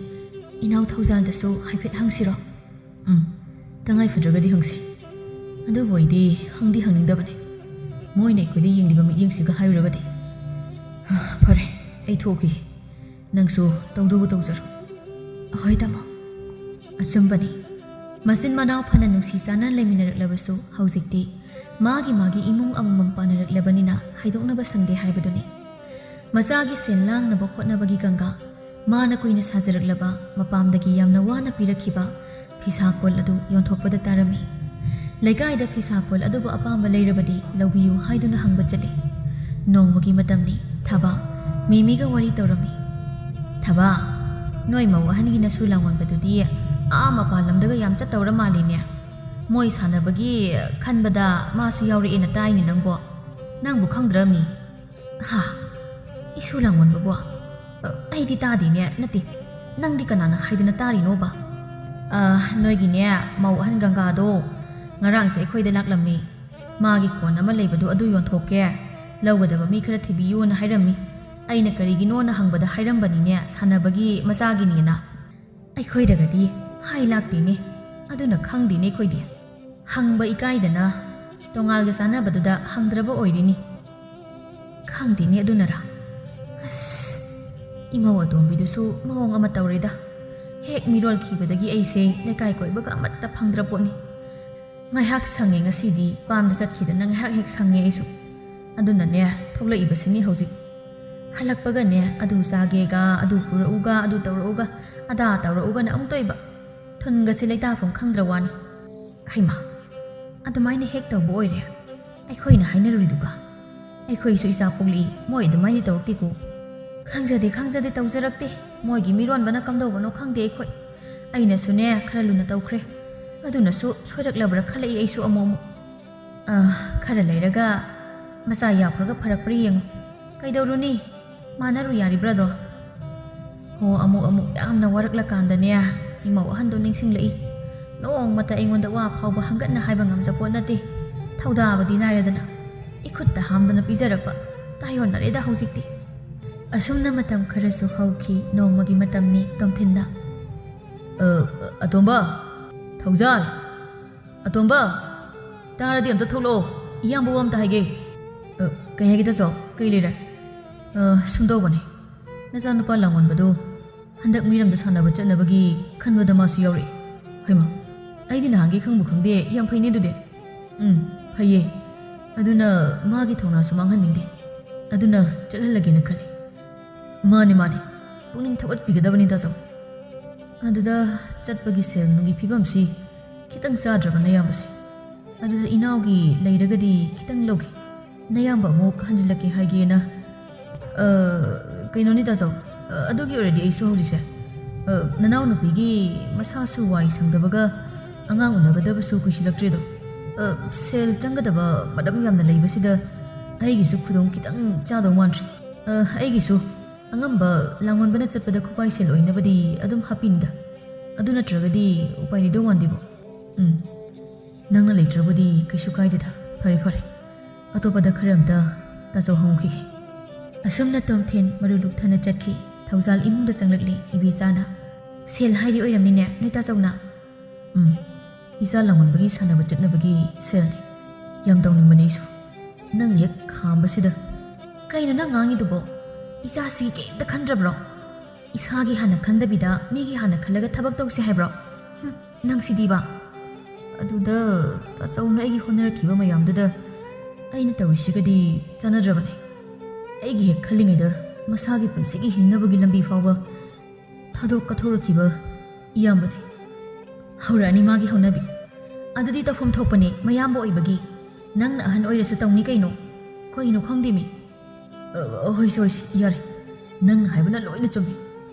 ꯏꯅꯥꯎ ꯊꯧꯖꯥꯜꯗꯁꯨ ꯍꯥꯏꯐꯦꯠ ꯍꯪꯁꯤꯔꯣ?" "ꯎꯝ, ꯇꯉꯥꯏ ꯐꯗ꯭ꯔꯒꯗꯤ ꯍꯪꯁꯤ꯫ ꯑꯗꯨꯕꯨ ꯑꯩꯗꯤ ꯍꯪꯗꯤ ꯍꯪꯅꯤꯡꯗꯕꯅꯤ꯫ ꯃꯣꯏꯅ ꯑꯩꯈꯣꯏꯗ ꯌꯦꯡꯂꯤꯕ ꯃꯤꯠꯌꯦꯡꯁꯤꯒ ꯍꯥꯏꯔꯨꯔꯒꯗꯤ꯫ ꯍꯥ, ꯐꯔꯦ, ꯑꯩ ꯊꯣꯛꯈꯤꯒꯦ꯫ ꯅꯪꯁꯨ ꯇꯧꯗꯧꯕ ꯇꯧꯖꯔꯣ꯫" "ꯑꯍꯣꯏ ꯇꯥꯃꯣ꯫" ꯑꯆꯨꯝꯕꯅꯤ, ꯃꯆꯤꯟ ꯃꯅꯥꯎ ꯐꯅ ꯅꯨꯡꯁꯤ ꯆꯥꯟꯅꯅ ꯂꯩꯃꯤꯟꯅꯔꯛꯂꯕꯁꯨ ꯍꯧꯖꯤꯛꯇꯤ ꯃꯥꯒꯤ ꯃꯥꯒꯤ ꯏꯃꯨꯡ ꯑꯃꯃꯝ ꯄꯥꯟꯅꯔꯛꯂꯕꯅꯤꯅ ꯍꯥꯏꯗꯣꯛꯅꯕ ꯁꯪꯗꯦ ꯍꯥꯏꯕꯗꯨꯅꯤ꯫ ꯃꯆꯥꯒꯤ ꯁꯦꯟ ꯂꯥꯡꯅꯕ ꯍꯣꯠꯅꯕꯒꯤ ꯒꯪꯒꯥ, ꯃꯥꯅ ꯀꯨꯏꯅ ꯁꯥꯖꯔꯛꯂꯕ ꯃꯄꯥꯝꯗꯒꯤ ꯌꯥꯝꯅ ꯋꯥꯅ ꯄꯤꯔꯛꯈꯤꯕ ꯐꯤꯁꯥ ꯀꯣꯜ ꯑꯗꯨ ꯌꯣꯟꯊꯣꯛꯄꯗ ꯇꯥꯔꯝꯃꯤ꯫ ꯂꯩꯀꯥꯏꯗ ꯐꯤꯁꯥ ꯀꯣꯜ ꯑꯗꯨꯕꯨ ꯑꯄꯥꯝꯕ ꯂꯩꯔꯕꯗꯤ ꯂꯧꯕꯤꯌꯨ ꯍꯥꯏꯗꯨꯅ ꯍꯪꯕ ꯆꯠꯂꯤ꯫ ꯅꯣꯡꯃꯒꯤ ꯃꯇꯝꯅꯤ꯫ ꯊꯕꯥ, ꯃꯤꯃꯤꯒ ꯋꯥꯔꯤ ꯇꯧꯔꯝꯃꯤ꯫ "ꯊꯕꯥ, ꯅꯣꯏ ꯃꯧ ꯑꯍꯟꯒꯤ ꯅꯁꯨ ꯂꯥꯡꯑꯣꯟꯕꯗꯨꯗꯤ ꯑꯥ ꯃꯄꯥꯟ ꯂꯝꯗꯒ ꯌꯥꯝ ꯆꯠꯇꯧꯔ ꯃꯥꯜꯂꯤꯅꯦ꯫ ꯃꯣꯏ ꯁꯥꯟꯅꯕꯒꯤ ꯈꯟꯕꯗ ꯃꯥꯁꯨ ꯌꯥꯎꯔꯛꯑꯦꯅ ꯇꯥꯏꯅꯦ ꯅꯪꯕꯣ꯫ "ꯅꯪꯕꯨ ꯈꯪꯗ꯭ꯔꯃꯤ?" "ꯍꯥ? ꯏꯁꯨ ꯂꯥꯡꯑꯣꯟꯕꯕꯨ? ꯑ, ꯑꯩꯗꯤ ꯇꯥꯗꯦꯅꯦ꯫ ꯅꯠꯇꯦ, ꯅꯪꯗꯤ ꯀꯅꯥꯅ ꯍꯥꯏꯗꯅ ꯇꯥꯔꯤꯅꯣꯕ?" "ꯑ, ꯅꯣꯏꯒꯤꯅꯦ ꯃꯧ ꯑꯍꯟ ꯒꯪꯒꯥꯗꯣ ꯉꯔꯥꯡꯁꯦ ꯑꯩꯈꯣꯏꯗ ꯂꯥꯛꯂꯝꯃꯤ꯫ ꯃꯥꯒꯤ ꯀꯣꯟ ꯑꯃ ꯂꯩꯕꯗꯣ ꯑꯗꯨ ꯌꯣꯟꯊꯣꯛꯀꯦ, ꯂꯧꯒꯗꯕ ꯃꯤ ꯈꯔ ꯊꯤꯕꯤꯌꯨꯅ ꯍꯥꯏꯔꯝꯃꯤ꯫ ꯑꯩꯅ ꯀꯔꯤꯒꯤꯅꯣꯅ ꯍꯪꯕꯗ ꯍꯥꯏꯔꯝꯕꯅꯤꯅꯦ, ꯁꯥꯟꯅꯕꯒꯤ ꯃꯆꯥꯒꯤꯅꯦꯅ꯫ ꯑꯩꯈꯣꯏꯗꯒꯗꯤ ꯍꯥꯏ ꯂꯥꯛꯇꯦꯅꯦ, ꯑꯗꯨꯅ ꯈꯪꯗꯦꯅꯦ ꯑꯩꯈꯣꯏꯗꯤ꯫ ꯍꯪꯕ ꯏꯀꯥꯏꯗꯅ ꯇꯣꯉꯥꯜꯒ ꯆꯥꯟꯅꯕꯗꯨꯗ ꯍꯪꯗ꯭ꯔꯕ ꯑꯣꯏꯔꯤꯅꯤ꯫ ꯈꯪꯗꯦꯅꯦ, ꯑꯗꯨꯅꯔꯥ? ꯑꯁ, ꯏꯃꯧ ꯑꯇꯣꯝꯕꯤꯗꯨꯁꯨ ꯃꯑꯣꯡ ꯑꯃ ꯇꯧꯔꯦꯗ꯫ ꯍꯦꯛ ꯃꯤꯔꯣꯜꯈꯤꯕꯗꯒꯤ ꯑꯩꯁꯦ ꯂꯩꯀꯥꯏ ꯀꯣꯏꯕꯒ ꯑꯃꯠꯇ ꯐꯪꯗ꯭ꯔ ꯄꯣꯠꯅꯤ꯫ ꯉꯥꯏꯍꯥꯛ ꯁꯪꯉꯦ ꯉꯁꯤꯗꯤ, ꯄꯥꯝꯗ ꯆꯠꯈꯤꯗꯅ ꯉꯥꯏꯍꯥꯛ ꯍꯦꯛ ꯁꯪꯉꯦ ꯑꯩꯁꯨ꯫ ꯑꯗꯨꯅꯅꯦ ꯊꯣꯛꯂꯛꯏꯕꯁꯤꯅꯤ ꯍꯧꯖꯤꯛ꯫ ꯍꯜꯂꯛꯄꯒꯅꯦ ꯑꯗꯨ ꯆꯥꯒꯦꯒ, ꯑꯗꯨ ꯄꯨꯔꯛꯎꯒ, ꯑꯗꯨ ꯇꯧꯔꯛꯎꯒ, ꯑꯗꯥ ꯇꯧꯔꯛꯎꯒꯅ ꯑꯃꯨꯛ ꯇꯣꯏꯕ꯫ ꯊꯨꯟꯒꯁꯦ ꯂꯩꯇꯥꯐꯝ ꯈꯪꯗ꯭ꯔ ꯋꯥꯅꯤ꯫ ꯍꯩꯃꯥ, ꯑꯗꯨꯃꯥꯏꯅ ꯍꯦꯛ ꯇꯧꯕ ꯑꯣꯏꯔꯦ ꯑꯩꯈꯣꯏꯅ ꯍꯥꯏꯅꯔꯨꯔꯤꯗꯨꯒ꯫ ꯑꯩꯈꯣꯏꯁꯨ ꯏꯆꯥ ꯄꯣꯛꯂꯛꯏ, ꯃꯣꯏ ꯑꯗꯨꯃꯥꯏꯅ ꯇꯧꯔꯛꯇꯦꯀꯣ꯫ ꯈꯪꯖꯗꯦ, ꯈꯪꯖꯗꯦ, ꯇꯧꯖꯔꯛꯇꯦ꯫ ꯃꯣꯏꯒꯤ ꯃꯤꯔꯣꯟꯕꯅ ꯀꯝꯗꯧꯕꯅꯣ ꯈꯪꯗꯦ ꯑꯩꯈꯣꯏ꯫ ꯑꯩꯅꯁꯨꯅꯦ ꯈꯔ ꯂꯨꯅ ꯇꯧꯈ꯭ꯔꯦ꯫ ꯑꯗꯨꯅꯁꯨ ꯁꯣꯏꯔꯛꯂꯕ꯭ꯔꯥ ꯈꯜꯂꯛꯏ ꯑꯩꯁꯨ ꯑꯃꯨꯛ ꯑꯃꯨꯛ꯫ ꯑ, ꯈꯔ ꯂꯩꯔꯒ ꯃꯆꯥ ꯌꯥꯎꯈ꯭ꯔꯒ ꯐꯔꯛꯄ꯭ꯔꯥ ꯌꯦꯡꯉꯨ꯫ ꯀꯩꯗꯧꯔꯨꯅꯤ? ꯃꯥꯟꯅꯔꯨ ꯌꯥꯔꯤꯕ꯭ꯔꯥꯗꯣ? ꯍꯣ, ꯑꯃꯨꯛ ꯑꯃꯨꯛ ꯌꯥꯝꯅ ꯋꯥꯔꯛꯂꯀꯥꯟꯗꯅꯦ, ꯏꯃꯧ ꯑꯍꯟꯗꯣ ꯅꯤꯡꯁꯤꯡꯂꯛꯏ꯫ ꯅꯣꯡꯃꯇ ꯑꯩꯉꯣꯟꯗ ꯋꯥ ꯐꯥꯎꯕ ꯍꯪꯒꯠꯅ ꯍꯥꯏꯕ ꯉꯝꯖꯄꯣꯠ ꯅꯠꯇꯦ꯫ ꯊꯧꯗꯥꯕꯗꯤ ꯅꯥꯏꯔꯗꯅ, ꯏꯈꯨꯠꯇ ꯍꯥꯝꯗꯅ ꯄꯤꯖꯔꯛꯄ꯫ ꯇꯥꯏꯌꯣꯟꯅꯔꯦꯗ ꯍꯧꯖꯤꯛꯇꯤ꯫ ꯑꯁꯨꯝꯅ ꯃꯇꯝ ꯈꯔꯁꯨ ꯍꯧꯈꯤ꯫ ꯅꯣꯡꯃꯒꯤ ꯃꯇꯝꯅꯤ꯫ ꯇꯣꯝꯊꯤꯟꯅ, "ꯑ, ꯑꯇꯣꯝꯕ, ꯊꯧꯖꯥꯜ, ꯑꯇꯣꯝꯕ, ꯇꯥꯔꯗꯤ ꯑꯝꯇ ꯊꯣꯛꯂꯛꯑꯣ, ꯏꯌꯥꯝꯕ ꯋꯥ ꯑꯝꯇ ꯍꯥꯏꯒꯦ꯫" "ꯑ, ꯀꯩ ꯍꯥꯏꯒꯦ ꯇꯥꯆꯧ? ꯀꯩ ꯂꯩꯔꯦ?" "ꯑ, ꯁꯨꯝ ꯇꯧꯕꯅꯦ, ꯅꯆꯥꯅꯨꯄꯥ ꯂꯥꯡꯑꯣꯟꯕꯗꯣ ꯍꯟꯗꯛ ꯃꯤꯔꯝꯗ ꯁꯥꯟꯅꯕ ꯆꯠꯅꯕꯒꯤ ꯈꯟꯕꯗ ꯃꯥꯁꯨ ꯌꯥꯎꯔꯛꯑꯦ꯫" "ꯍꯩꯃꯥ, ꯑꯩꯗꯤ ꯅꯍꯥꯟꯒꯩ ꯈꯪꯕꯨ ꯈꯪꯗꯦ꯫ ꯌꯥꯝ ꯐꯩꯅꯦ ꯑꯗꯨꯗꯤ꯫" "ꯎꯝ, ꯐꯩꯌꯦ꯫ ꯑꯗꯨꯅ ꯃꯥꯒꯤ ꯊꯧꯅꯥꯁꯨ ꯃꯥꯡꯍꯟꯅꯤꯡꯗꯦ꯫ ꯑꯗꯨꯅ ꯆꯠꯍꯜꯂꯒꯦꯅ ꯈꯜꯂꯤ꯫" "ꯃꯥꯅꯤ, ꯃꯥꯅꯤ꯫ ꯄꯨꯛꯅꯤꯡ ꯊꯧꯒꯠꯄꯤꯒꯗꯕꯅꯤ ꯇꯥꯆꯧ꯫" "ꯑꯗꯨꯗ ꯆꯠꯄꯒꯤ ꯁꯦꯜ ꯅꯨꯡꯒꯤ ꯐꯤꯕꯝꯁꯤ ꯈꯤꯇꯪ ꯆꯥꯗ꯭ꯔꯕ ꯅꯌꯥꯝꯕꯁꯦ꯫ ꯑꯗꯨꯗ ꯏꯅꯥꯎꯒꯤ ꯂꯩꯔꯒꯗꯤ ꯈꯤꯇꯪ ꯂꯧꯒꯦ꯫ ꯅꯌꯥꯝꯕ ꯑꯃꯨꯛ ꯍꯟꯖꯤꯜꯂꯛꯀꯦ ꯍꯥꯏꯒꯦꯅ꯫" "ꯑ, ꯀꯩꯅꯣꯅꯤ ꯇꯥꯆꯧ, ꯑ, ꯑꯗꯨꯒꯤ ꯑꯣꯏꯔꯗꯤ ꯑꯩꯁꯨ ꯍꯧꯖꯤꯛꯁꯦ, ꯑ, ꯅꯅꯥꯎꯅꯨꯄꯤꯒꯤ ꯃꯁꯥꯁꯨ ꯋꯥꯏ ꯁꯪꯗꯕꯒ ꯑꯉꯥꯡ ꯎꯅꯒꯗꯕꯁꯨ ꯀꯨꯏꯁꯤꯜꯂꯛꯇ꯭ꯔꯦꯗꯣ꯫ ꯑ, ꯁꯦꯜ ꯆꯪꯒꯗꯕ ꯃꯔꯝ ꯌꯥꯝꯅ ꯂꯩꯕꯁꯤꯗ ꯑꯩꯒꯤꯁꯨ ꯈꯨꯗꯣꯡ ꯈꯤꯇꯪ ꯆꯥꯗꯧ ꯃꯥꯟꯗ꯭ꯔꯦ꯫ ꯑ, ꯑꯩꯒꯤꯁꯨ ꯑꯉꯝꯕ ꯂꯥꯡꯑꯣꯟꯕꯅ ꯆꯠꯄꯗ ꯈꯨꯄꯥꯏ ꯁꯦꯜ ꯑꯣꯏꯅꯕꯗꯤ ꯑꯗꯨꯝ ꯍꯥꯞꯄꯤꯅꯤꯗ꯫ ꯑꯗꯨ ꯅꯠꯇ꯭ꯔꯒꯗꯤ ꯎꯄꯥꯏ ꯂꯩꯗꯧ ꯃꯥꯟꯗꯦꯕꯣ꯫ ꯎꯝ, ꯅꯪꯅ ꯂꯩꯇ꯭ꯔꯕꯨꯗꯤ ꯀꯩꯁꯨ ꯀꯥꯏꯗꯦꯗ꯫ ꯐꯔꯦ, ꯐꯔꯦ, ꯑꯇꯣꯞꯄꯗ ꯈꯔ ꯑꯝꯇ ꯇꯥꯆꯧ ꯍꯪꯉꯨꯈꯤꯒꯦ꯫ ꯑꯁꯨꯝꯅ ꯇꯣꯝꯊꯤꯟ ꯃꯔꯨ ꯂꯨꯛꯊꯅ ꯆꯠꯈꯤ꯫ ꯊꯧꯖꯥꯜ ꯏꯃꯨꯡꯗ ꯆꯪꯂꯛꯂꯤ ꯏꯕꯦꯆꯥꯅ꯫ "ꯁꯦꯜ ꯍꯥꯏꯔꯤ ꯑꯣꯏꯔꯝꯅꯤꯅꯦ ꯅꯣꯏ ꯇꯥꯆꯧꯅ?" "ꯎꯝ, ꯏꯆꯥ ꯂꯥꯡꯑꯣꯟꯕꯒꯤ ꯁꯥꯟꯅꯕ ꯆꯠꯅꯕꯒꯤ ꯁꯦꯜꯅꯤ꯫ ꯌꯥꯝ ꯇꯧꯅꯤꯡꯕꯅꯦ ꯑꯩꯁꯨ꯫ ꯅꯪꯅ ꯍꯦꯛ ꯈꯥꯝꯕꯁꯤꯗ꯫" "ꯀꯩꯅꯣ ꯅꯪ ꯉꯥꯡꯉꯤꯗꯨꯕꯣ? ꯏꯆꯥꯁꯤ ꯀꯩꯝꯇ ꯈꯟꯗ꯭ꯔꯕ꯭ꯔꯣ? ꯏꯁꯥꯒꯤ ꯍꯥꯟꯅ ꯈꯟꯗꯕꯤꯗ ꯃꯤꯒꯤ ꯍꯥꯟꯅ ꯈꯜꯂꯒ ꯊꯕꯛ ꯇꯧꯁꯦ ꯍꯥꯏꯕ꯭ꯔꯣ? ꯍꯨꯝ, ꯅꯪꯁꯤꯗꯤꯕ!" "ꯑꯗꯨꯗ ꯇꯥꯆꯧꯅ ꯑꯩꯒꯤ ꯍꯣꯠꯅꯔꯛꯈꯤꯕ ꯃꯌꯥꯝꯗꯨꯗ ꯑꯩꯅ ꯇꯧꯔꯤꯁꯤꯒꯗꯤ ꯆꯥꯟꯅꯗ꯭ꯔꯕꯅꯦ꯫ ꯑꯩꯒꯤ ꯍꯦꯛ ꯈꯜꯂꯤꯉꯩꯗ ꯃꯁꯥꯒꯤ ꯄꯨꯟꯁꯤꯒꯤ ꯍꯤꯡꯅꯕꯒꯤ ꯂꯝꯕꯤ ꯐꯥꯎꯕ ꯊꯥꯗꯣꯛ ꯀꯠꯊꯣꯔꯛꯈꯤꯕ ꯏꯌꯥꯝꯕꯅꯦ꯫ ꯍꯧꯔꯛꯑꯅꯤ ꯃꯥꯒꯤ ꯍꯧꯅꯕꯤ꯫ ꯑꯗꯨꯗꯤ ꯇꯧꯐꯝ ꯊꯣꯛꯄꯅꯦ, ꯃꯌꯥꯝꯕ ꯑꯣꯏꯕꯒꯤ꯫ ꯅꯪꯅ ꯑꯍꯟ ꯑꯣꯏꯔꯁꯨ ꯇꯧꯅꯤ ꯀꯩꯅꯣ꯫ ꯀꯩꯅꯣ ꯈꯪꯗꯦꯃꯤ꯫" "ꯑ, ꯍꯣꯏꯁꯦ, ꯍꯣꯏꯁꯦ, ꯌꯥꯔꯦ꯫ ꯅꯪꯅ ꯍꯥꯏꯕꯅ ꯂꯣꯏꯅ ꯆꯨꯝꯃꯤ꯫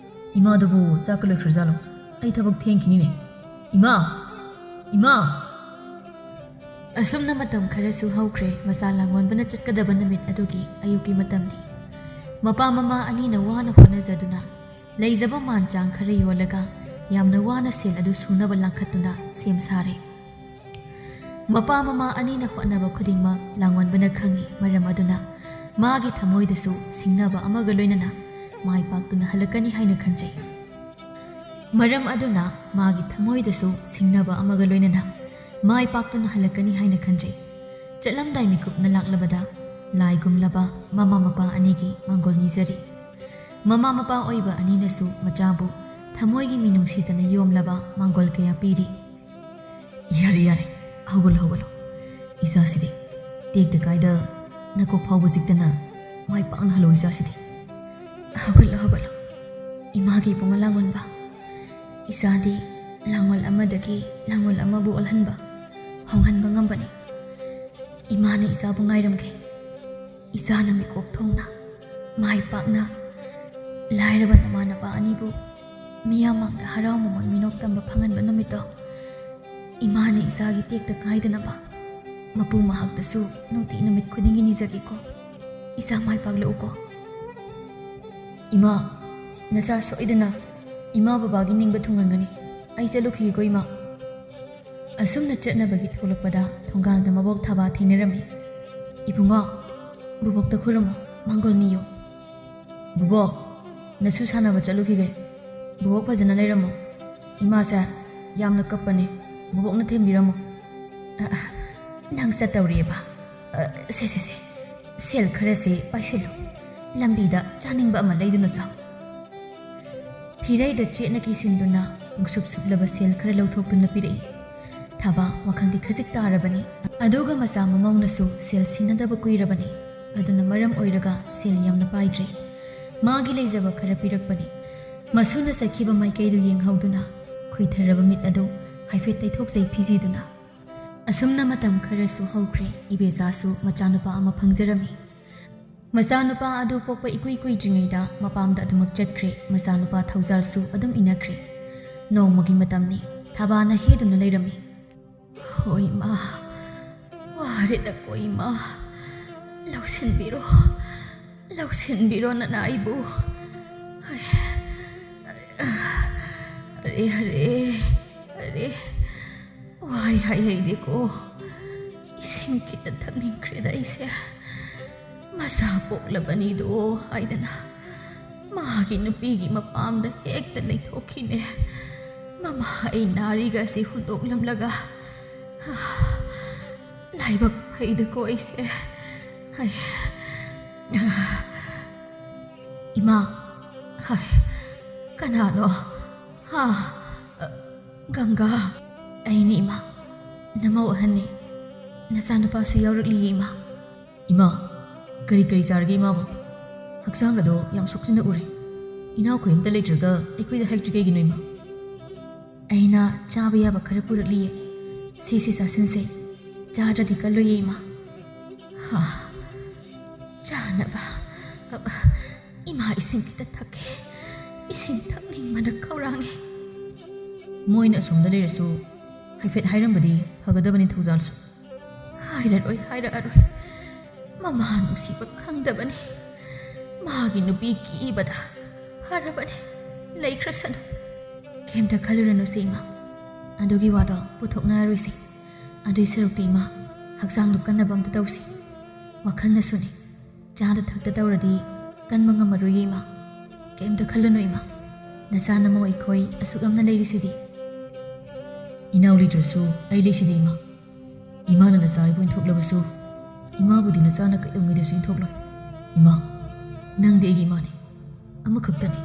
ꯏꯃꯥꯗꯨꯕꯨ ꯆꯥꯛꯀ ꯂꯣꯏꯈ꯭ꯔꯖꯥꯠꯂꯣ? ꯑꯩ ꯊꯕꯛ ꯊꯦꯡꯈꯤꯅꯤꯅꯦ꯫ ꯏꯃꯥ! ꯏꯃꯥ!" ꯑꯁꯨꯝꯅ ꯃꯇꯝ ꯈꯔꯁꯨ ꯍꯧꯈ꯭ꯔꯦ꯫ ꯃꯆꯥ ꯂꯥꯡꯑꯣꯟꯕꯅ ꯆꯠꯀꯗꯕ ꯅꯨꯃꯤꯠ ꯑꯗꯨꯒꯤ ꯑꯌꯨꯛꯀꯤ ꯃꯇꯝꯅꯤ꯫ ꯃꯄꯥ ꯃꯃꯥ ꯑꯅꯤꯅ ꯋꯥꯅ ꯍꯣꯠꯅꯖꯗꯨꯅ ꯂꯩꯖꯕ ꯃꯥꯟ ꯆꯥꯡ ꯈꯔ ꯌꯣꯜꯂꯒ ꯌꯥꯝꯅ ꯋꯥꯅ ꯁꯦꯜ ꯑꯗꯨ ꯁꯨꯅꯕ ꯂꯥꯡꯈꯠꯇꯨꯅ ꯁꯦꯝ ꯁꯥꯔꯦ꯫ ꯃꯄꯥ ꯃꯃꯥ ꯑꯅꯤꯅ ꯍꯣꯠꯅꯕ ꯈꯨꯗꯤꯡꯃꯛ ꯂꯥꯡꯑꯣꯟꯕꯅ ꯈꯪꯏ꯫ ꯃꯔꯝ ꯑꯗꯨꯅ ꯃꯥꯒꯤ ꯊꯃꯣꯏꯗꯁꯨ ꯁꯤꯡꯅꯕ ꯑꯃꯒ ꯂꯣꯏꯅꯅ ꯃꯥꯏ ꯄꯥꯛꯇꯨꯅ ꯍꯜꯂꯛꯀꯅꯤ ꯍꯥꯏꯅ ꯈꯟꯖꯩ꯫ ꯃꯔꯝ ꯑꯗꯨꯅ ꯃꯥꯒꯤ ꯊꯃꯣꯏꯗꯁꯨ ꯁꯤꯡꯅꯕ ꯑꯃꯒ ꯂꯣꯏꯅꯅ ꯃꯥꯏ ꯄꯥꯛꯇꯨꯅ ꯍꯜꯂꯛꯀꯅꯤ ꯍꯥꯏꯅ ꯈꯟꯖꯩ꯫ ꯆꯠꯂꯝꯗꯥꯏ ꯃꯤꯀꯨꯞꯅ ꯂꯥꯛꯂꯕꯗ ꯂꯥꯏꯒꯨꯝꯂꯕ ꯃꯃꯥ ꯃꯄꯥ ꯑꯅꯤꯒꯤ ꯃꯥꯡꯒꯣꯜ ꯅꯤꯖꯔꯤ꯫ ꯃꯃꯥ ꯃꯄꯥ ꯑꯣꯏꯕ ꯑꯅꯤꯅꯁꯨ ꯃꯆꯥꯕꯨ ꯊꯃꯣꯏꯒꯤ ꯃꯤꯅꯨꯡꯁꯤꯇꯅ ꯌꯣꯝꯂꯕ ꯃꯥꯡꯒꯣꯜ ꯀꯌꯥ ꯄꯤꯔꯤ꯫ "ꯌꯥꯔꯦ, ꯌꯥꯔꯦ, ꯍꯧꯒꯠꯂꯣ, ꯍꯧꯒꯠꯂꯣ꯫ ꯏꯆꯥꯁꯤꯗꯤ ꯇꯦꯛꯇ ꯀꯥꯏꯗ ꯅꯀꯣꯛ ꯐꯥꯎꯕ ꯆꯤꯛꯇꯅ ꯃꯥꯏ ꯄꯥꯛꯅ ꯍꯜꯂꯣ ꯏꯆꯥꯁꯤꯗꯤ꯫" "ꯍꯧꯒꯠꯂꯣ, ꯍꯧꯒꯠꯂꯣ꯫ ꯏꯃꯥꯒꯤ ꯏꯕꯨꯡꯉꯣ ꯂꯥꯡꯑꯣꯟꯕ꯫ ꯏꯆꯥꯗꯤ ꯂꯥꯡꯑꯣꯜ ꯑꯃꯗꯒꯤ ꯂꯥꯡꯑꯣꯜ ꯑꯃꯕꯨ ꯑꯣꯜꯍꯟꯕ, ꯍꯣꯡꯍꯟꯕ ꯉꯝꯕꯅꯤ꯫ ꯏꯃꯥꯅ ꯏꯆꯥꯕꯨ ꯉꯥꯏꯔꯝꯒꯦ꯫ ꯏꯆꯥꯅ ꯃꯤꯀꯣꯛ ꯊꯣꯡꯅ, ꯃꯥꯏ ꯄꯥꯛꯅ, ꯂꯥꯏꯔꯕ ꯅꯃꯥꯟꯅꯕ ꯑꯅꯤꯕꯨ ꯃꯤꯌꯥꯝ ꯃꯥꯡꯗ ꯍꯔꯥꯎ ꯃꯃꯣꯟ ꯃꯤꯅꯣꯛ ꯇꯝꯕ ꯐꯪꯍꯟꯕ ꯅꯨꯃꯤꯠꯇꯣ ꯏꯃꯥꯅ ꯏꯆꯥꯒꯤ ꯇꯦꯛꯇ ꯀꯥꯏꯗꯅꯕ ꯃꯄꯨ ꯃꯍꯥꯛꯇꯁꯨ ꯅꯨꯡꯇꯤ ꯅꯨꯃꯤꯠ ꯈꯨꯗꯤꯡꯒꯤ ꯅꯤꯖꯒꯦꯀꯣ꯫ ꯏꯆꯥ ꯃꯥꯏ ꯄꯥꯛꯂꯛꯎꯀꯣ꯫ ꯏꯃꯥ, ꯅꯆꯥ ꯁꯣꯏꯗꯅ ꯏꯃꯥ ꯕꯕꯥꯒꯤ ꯅꯤꯡꯕ ꯊꯨꯡꯍꯟꯒꯅꯤ꯫ ꯑꯩ ꯆꯠꯂꯨꯈꯤꯒꯦꯀꯣ ꯏꯃꯥ꯫ ꯑꯁꯨꯝꯅ ꯆꯠꯅꯕꯒꯤ ꯊꯣꯛꯂꯛꯄꯗ ꯊꯣꯡꯒꯥꯜꯗ ꯃꯕꯣꯛ ꯊꯥꯕꯥ ꯊꯦꯡꯅꯔꯝꯃꯤ꯫ "ꯏꯕꯨꯡꯉꯣ, ꯕꯨꯕꯣꯛꯇ ꯈꯨꯔꯨꯝꯃꯣ, ꯃꯥꯡꯒꯣꯜ ꯅꯤꯌꯨ꯫" "ꯕꯨꯕꯣꯛ, ꯅꯁꯨ ꯁꯥꯟꯅꯕ ꯆꯠꯂꯨꯈꯤꯒꯦ꯫ ꯕꯨꯕꯣꯛ ꯐꯖꯅ ꯂꯩꯔꯝꯃꯣ꯫ ꯏꯃꯥꯁꯦ ꯌꯥꯝꯅ ꯀꯞꯄꯅꯦ꯫ ꯕꯨꯕꯣꯛꯅ ꯊꯦꯝꯕꯤꯔꯝꯃꯣ꯫" "ꯑ, ꯑ, ꯅꯪ ꯆꯠꯇꯧꯔꯤꯑꯕ? ꯑ, ꯁꯦ, ꯁꯦ, ꯁꯦ, ꯁꯦꯜ ꯈꯔꯁꯦ ꯄꯥꯏꯁꯤꯜꯂꯨ꯫ ꯂꯝꯕꯤꯗ ꯆꯥꯅꯤꯡꯕ ꯑꯃ ꯂꯩꯗꯨꯅ ꯆꯥꯎ꯫" ꯐꯤꯔꯩꯗ ꯆꯦꯠꯅ ꯀꯤꯁꯤꯟꯗꯨꯅ ꯄꯨꯡꯁꯨꯞ ꯁꯨꯞꯂꯕ ꯁꯦꯜ ꯈꯔ ꯂꯧꯊꯣꯛꯇꯨꯅ ꯄꯤꯔꯛꯏ꯫ ꯊꯥꯕ ꯋꯥꯈꯜꯗꯤ ꯈꯖꯤꯛ ꯇꯥꯔꯕꯅꯤ꯫ ꯑꯗꯨꯒ ꯃꯆꯥ ꯃꯃꯧꯅꯁꯨ ꯁꯦꯜ ꯁꯤꯟꯅꯗꯕ ꯀꯨꯏꯔꯕꯅꯤ꯫ ꯑꯗꯨꯅ ꯃꯔꯝ ꯑꯣꯏꯔꯒ ꯁꯦꯜ ꯌꯥꯝꯅ ꯄꯥꯏꯗ꯭ꯔꯦ꯫ ꯃꯥꯒꯤ ꯂꯩꯖꯕ ꯈꯔ ꯄꯤꯔꯛꯄꯅꯤ꯫ ꯃꯁꯨꯅ ꯆꯠꯈꯤꯕ ꯃꯥꯏꯀꯩꯗꯨ ꯌꯦꯡꯍꯧꯗꯨꯅ ꯈꯨꯏꯊꯔꯕ ꯃꯤꯠ ꯑꯗꯨ ꯍꯥꯏꯐꯦꯠ ꯇꯩꯊꯣꯛꯆꯩ ꯐꯤꯖꯤꯗꯨꯅ꯫ ꯑꯁꯨꯝꯅ ꯃꯇꯝ ꯈꯔꯁꯨ ꯍꯧꯈ꯭ꯔꯦ꯫ ꯏꯕꯦꯆꯥꯁꯨ ꯃꯆꯥꯅꯨꯄꯥ ꯑꯃ ꯐꯪꯖꯔꯝꯃꯤ꯫ ꯃꯆꯥꯅꯨꯄꯥ ꯑꯗꯨ ꯄꯣꯛꯄ ꯏꯀꯨꯏ ꯀꯨꯏꯗ꯭ꯔꯤꯉꯩꯗ ꯃꯄꯥꯝꯗ ꯑꯗꯨꯃꯛ ꯆꯠꯈ꯭ꯔꯦ꯫ ꯃꯆꯥꯅꯨꯄꯥ ꯊꯧꯖꯥꯜꯁꯨ ꯑꯗꯨꯝ ꯏꯟꯅꯈ꯭ꯔꯦ꯫ ꯅꯣꯡꯃꯒꯤ ꯃꯇꯝꯅꯤ꯫ ꯊꯥꯕꯥꯅ ꯍꯦꯗꯨꯅ ꯂꯩꯔꯝꯃꯤ꯫ "ꯍꯣ ꯏꯃꯥ, ꯋꯥꯔꯦꯗꯀꯣ ꯏꯃꯥ, ꯂꯧꯁꯤꯟꯕꯤꯔꯣ, ꯂꯧꯁꯤꯟꯕꯤꯔꯣ ꯅꯅꯥꯏꯕꯨ꯫ ꯍꯩ, ꯑꯔꯦ, ꯑꯔꯦ, ꯑꯔꯦ, ꯋꯥꯏ ꯍꯥꯏ ꯍꯩꯗꯦꯀꯣ꯫ ꯏꯁꯤꯡ ꯈꯤꯇ ꯊꯛꯅꯤꯡꯈ꯭ꯔꯦꯗ ꯑꯩꯁꯦ꯫ ꯃꯆꯥ ꯄꯣꯛꯂꯕꯅꯤꯗꯣ ꯍꯥꯏꯗꯅ ꯃꯥꯒꯤ ꯅꯨꯄꯤꯒꯤ ꯃꯄꯥꯝꯗ ꯍꯦꯛꯇ ꯂꯩꯊꯣꯛꯈꯤꯅꯦ꯫ ꯃꯃꯥ ꯑꯩ ꯅꯥꯔꯤꯒ ꯑꯁꯤ ꯍꯨꯟꯗꯣꯛꯂꯝꯂꯒ꯫ ꯂꯥꯏꯕꯛ ꯐꯩꯗꯀꯣ ꯑꯩꯁꯦ꯫ ꯍꯩ꯫ ꯏꯃꯥ, ꯍꯥꯏ, ꯀꯅꯥꯅꯣ? ꯍꯥ? ꯑ, ꯒꯪꯒꯥ꯫ ꯑꯩꯅꯤ ꯏꯃꯥ, ꯅꯃꯧ ꯑꯍꯟꯅꯤ꯫ ꯅꯆꯥꯅꯨꯄꯥꯁꯨ ꯌꯥꯎꯔꯛꯂꯤꯌꯦ ꯏꯃꯥ꯫ ꯏꯃꯥ, ꯀꯔꯤ ꯀꯔꯤ ꯆꯥꯔꯒꯦ ꯏꯃꯥꯕꯨ? ꯍꯛꯆꯥꯡ ꯑꯗꯣ ꯌꯥꯝ ꯁꯣꯛꯆꯤꯟꯅ ꯎꯔꯦ꯫ ꯏꯅꯥꯎꯈꯣꯏ ꯑꯝꯇ ꯂꯩꯇ꯭ꯔꯒ ꯑꯩꯈꯣꯏꯗ ꯍꯥꯏꯔꯛꯇ꯭ꯔꯤ ꯀꯩꯒꯤꯅꯣ ꯏꯃꯥ? ꯑꯩꯅ ꯆꯥꯕ ꯌꯥꯕ ꯈꯔ ꯄꯨꯔꯛꯂꯤꯌꯦ꯫ ꯁꯤꯁꯤ ꯆꯥꯁꯤꯟꯁꯦ꯫ ꯆꯥꯗ꯭ꯔꯗꯤ ꯀꯜꯂꯣꯏꯌꯦ ꯏꯃꯥ꯫ ꯍꯥ, ꯆꯥꯅꯕ꯫ ꯑꯕ, ꯏꯃꯥ ꯏꯁꯤꯡ ꯈꯤꯇ ꯊꯛꯀꯦ꯫ ꯏꯁꯤꯡ ꯊꯛꯅꯤꯡꯕꯅ ꯈꯧꯔꯥꯡꯉꯦ꯫ ꯃꯣꯏꯅ ꯑꯁꯣꯝꯗ ꯂꯩꯔꯁꯨ ꯍꯥꯏꯐꯦꯠ ꯍꯥꯏꯔꯝꯕꯗꯤ ꯐꯒꯗꯕꯅꯤ ꯊꯧꯖꯥꯜꯁꯨ꯫ ꯍꯥꯏꯔꯔꯣꯏ, ꯍꯥꯏꯔꯛꯑꯔꯣꯏ꯫ ꯃꯃꯥ ꯅꯨꯡꯁꯤꯕ ꯈꯪꯗꯕꯅꯤ꯫ ꯃꯥꯒꯤ ꯅꯨꯄꯤ ꯀꯤꯕꯗ ꯐꯔꯕꯅꯤ, ꯂꯩꯈ꯭ꯔꯁꯅꯨ꯫ ꯀꯩꯝꯇ ꯈꯜꯂꯨꯔꯅꯨꯁꯦ ꯏꯃꯥ, ꯑꯗꯨꯒꯤ ꯋꯥꯗꯣ ꯄꯨꯊꯣꯛꯅꯔꯔꯣꯏꯁꯦ꯫ ꯑꯗꯨꯏ ꯁꯔꯨꯛꯇꯤ ꯏꯃꯥ, ꯍꯛꯆꯥꯡꯗꯣ ꯀꯟꯅꯕ ꯑꯝꯇ ꯇꯧꯁꯤ꯫ ꯋꯥꯈꯜꯅꯁꯨꯅꯦ, ꯆꯥꯗ ꯊꯛꯇ ꯇꯧꯔꯗꯤ ꯀꯟꯕ ꯉꯝꯃꯔꯣꯏꯌꯦ ꯏꯃꯥ꯫ ꯀꯩꯝꯇ ꯈꯜꯂꯨꯅꯨ ꯏꯃꯥ, ꯅꯆꯥ ꯅꯃꯧ ꯑꯩꯈꯣꯏ ꯑꯁꯨꯛ ꯌꯥꯝꯅ ꯂꯩꯔꯤꯁꯤꯗꯤ꯫ ꯏꯅꯥꯎ ꯂꯩꯇ꯭ꯔꯁꯨ ꯑꯩ ꯂꯩꯁꯤꯗꯤ ꯏꯃꯥ꯫ ꯏꯃꯥꯅ ꯅꯆꯥ ꯑꯩꯕꯨ ꯏꯟꯊꯣꯛꯂꯕꯁꯨ, ꯏꯃꯥꯕꯨꯗꯤ ꯅꯆꯥꯅ ꯀꯩꯗꯧꯉꯩꯗꯁꯨ ꯏꯟꯊꯣꯛꯂꯣꯏ꯫ ꯏꯃꯥ, ꯅꯪꯗꯤ ꯑꯩꯒꯤ ꯏꯃꯥꯅꯤ, ꯑꯃꯈꯛꯇꯅꯤ꯫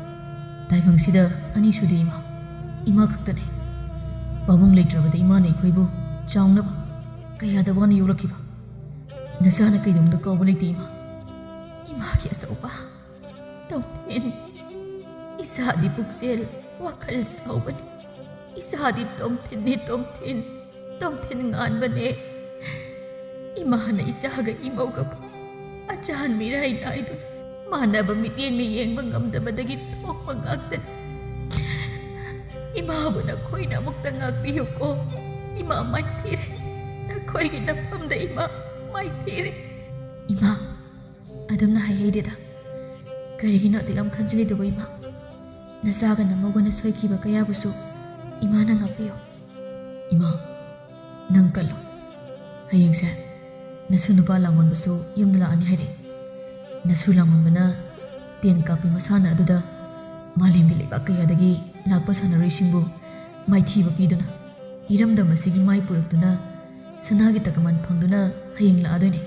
ꯇꯥꯏꯕꯪꯁꯤꯗ ꯑꯅꯤ ꯁꯨꯗꯦ ꯏꯃꯥ, ꯏꯃꯥ ꯈꯛꯇꯅꯤ꯫ ꯄꯥꯕꯨꯡ ꯂꯩꯇ꯭ꯔꯕꯗ ꯏꯃꯥꯅ ꯑꯩꯈꯣꯏꯕꯨ ꯆꯥꯎꯅꯕ ꯀꯌꯥꯗ ꯋꯥꯅ ꯌꯣꯛꯂꯛꯈꯤꯕ꯫ ꯅꯆꯥꯅ ꯀꯩꯗꯧꯅꯨꯡꯗ ꯀꯥꯎꯕ ꯂꯩꯇꯦ ꯏꯃꯥ꯫ ꯏꯃꯥꯒꯤ ꯑꯆꯧꯕ ꯇꯣꯝꯊꯤꯟ, ꯏꯆꯥꯗꯤ ꯄꯨꯛꯆꯦꯜ ꯋꯥꯈꯜ ꯆꯥꯎꯕꯅꯤ꯫ ꯏꯆꯥꯗꯤ ꯇꯣꯝꯊꯤꯟꯅꯤ, ꯇꯣꯝꯊꯤꯟ, ꯇꯣꯝꯊꯤꯟ ꯉꯥꯟꯕꯅꯦ꯫ ꯏꯃꯥꯅ ꯏꯆꯥꯒ ꯏꯃꯧꯒꯕꯨ ꯑꯆꯥꯟ ꯃꯤꯔꯥꯏ ꯅꯥꯏꯗꯨꯅ ꯃꯥꯟꯅꯕ ꯃꯤꯠꯌꯦꯡꯅ ꯌꯦꯡꯕ ꯉꯝꯗꯕꯗꯒꯤ ꯊꯣꯛꯄ ꯉꯥꯛꯇꯅꯤ꯫ ꯏꯃꯥꯕꯨ ꯅꯈꯣꯏꯅ ꯑꯃꯨꯛꯇ ꯉꯥꯛꯄꯤꯌꯨꯀꯣ꯫ ꯏꯃꯥ ꯃꯥꯏꯊꯤꯔꯦ꯫ ꯅꯈꯣꯏꯒꯤ ꯅꯐꯝꯗ ꯏꯃꯥ ꯃꯥꯏꯊꯤꯔꯦ꯫ ꯏꯃꯥ, ꯑꯗꯨꯝꯅ ꯍꯥꯏꯍꯩꯗꯦꯗ꯫ ꯀꯔꯤꯒꯤꯅꯣ ꯑꯗꯨꯛ ꯌꯥꯝ ꯈꯟꯖꯤꯜꯂꯤꯗꯨꯕꯨ ꯏꯃꯥ? ꯅꯆꯥꯒ ꯅꯃꯧꯒꯅ ꯁꯣꯏꯈꯤꯕ ꯀꯌꯥꯕꯨꯁꯨ ꯏꯃꯥꯅ ꯉꯥꯛꯄꯤꯌꯨ꯫ ꯏꯃꯥ, ꯅꯪ ꯀꯜꯂꯣ꯫ ꯍꯌꯦꯡꯁꯦ ꯅꯁꯨ ꯅꯨꯄꯥ ꯂꯥꯡꯑꯣꯟꯕꯁꯨ ꯌꯨꯝꯗ ꯂꯥꯛꯑꯅꯤ ꯍꯥꯏꯔꯛꯑꯦ꯫ ꯅꯁꯨ ꯂꯥꯡꯑꯣꯟꯕꯅ ꯇꯦꯟ ꯀꯥꯞꯄꯤ ꯃꯁꯥꯟꯅ ꯑꯗꯨꯗ ꯃꯥꯂꯦꯝꯒꯤ ꯂꯩꯕꯥꯛ ꯀꯌꯥꯗꯒꯤ ꯂꯥꯛꯄ ꯁꯥꯟꯅꯔꯣꯏꯁꯤꯡꯕꯨ ꯃꯥꯏꯊꯤꯕ ꯄꯤꯗꯨꯅ ꯏꯔꯝꯗꯝ ꯑꯁꯤꯒꯤ ꯃꯥꯏ ꯄꯨꯔꯛꯇꯨꯅ ꯁꯅꯥꯒꯤ ꯇꯀꯃꯥꯟ ꯐꯪꯗꯨꯅ ꯍꯌꯦꯡ ꯂꯥꯛꯑꯗꯣꯏꯅꯦ꯫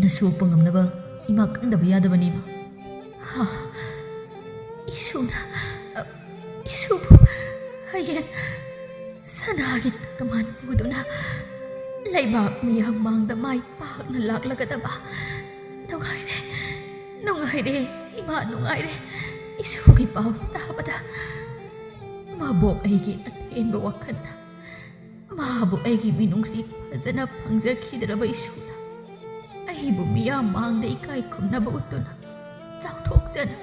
ꯅꯁꯨ ꯑꯣꯛꯄ ꯉꯝꯅꯕ ꯏꯃꯥ ꯀꯟꯗꯕ ꯌꯥꯗꯕꯅꯤ ꯏꯃꯥ꯫ ꯍꯥ? ꯏꯁꯨꯅ, ꯑ, ꯏꯁꯨꯕꯨ ꯍꯌꯦꯡ ꯁꯅꯥꯒꯤ ꯇꯀꯃꯥꯟ ꯄꯨꯗꯨꯅ ꯂꯩꯕꯥꯛ ꯃꯤꯌꯥꯝ ꯃꯥꯡꯗ ꯃꯥꯏ ꯄꯥꯛꯅ ꯂꯥꯛꯂꯒꯗꯕ꯫ ꯅꯨꯡꯉꯥꯏꯔꯦ, ꯅꯨꯡꯉꯥꯏꯔꯦ, ꯏꯃꯥ ꯅꯨꯡꯉꯥꯏꯔꯦ꯫ ꯏꯁꯨꯒꯤ ꯄꯥꯎ ꯇꯥꯕꯗ ꯃꯕꯣꯛ ꯑꯩꯒꯤ ꯑꯊꯦꯟꯕ ꯋꯥꯈꯜꯅ ꯃꯥꯕꯨ ꯑꯩꯒꯤ ꯃꯤꯅꯨꯡꯁꯤ ꯐꯖꯅ ꯐꯪꯖꯈꯤꯗ꯭ꯔꯕ ꯏꯁꯨꯅ ꯑꯩꯕꯨ ꯃꯤꯌꯥꯝ ꯃꯥꯡꯗ ꯏꯀꯥꯏ ꯈꯨꯝꯅꯕ ꯎꯠꯇꯨꯅ ꯆꯥꯎꯊꯣꯛꯆꯅ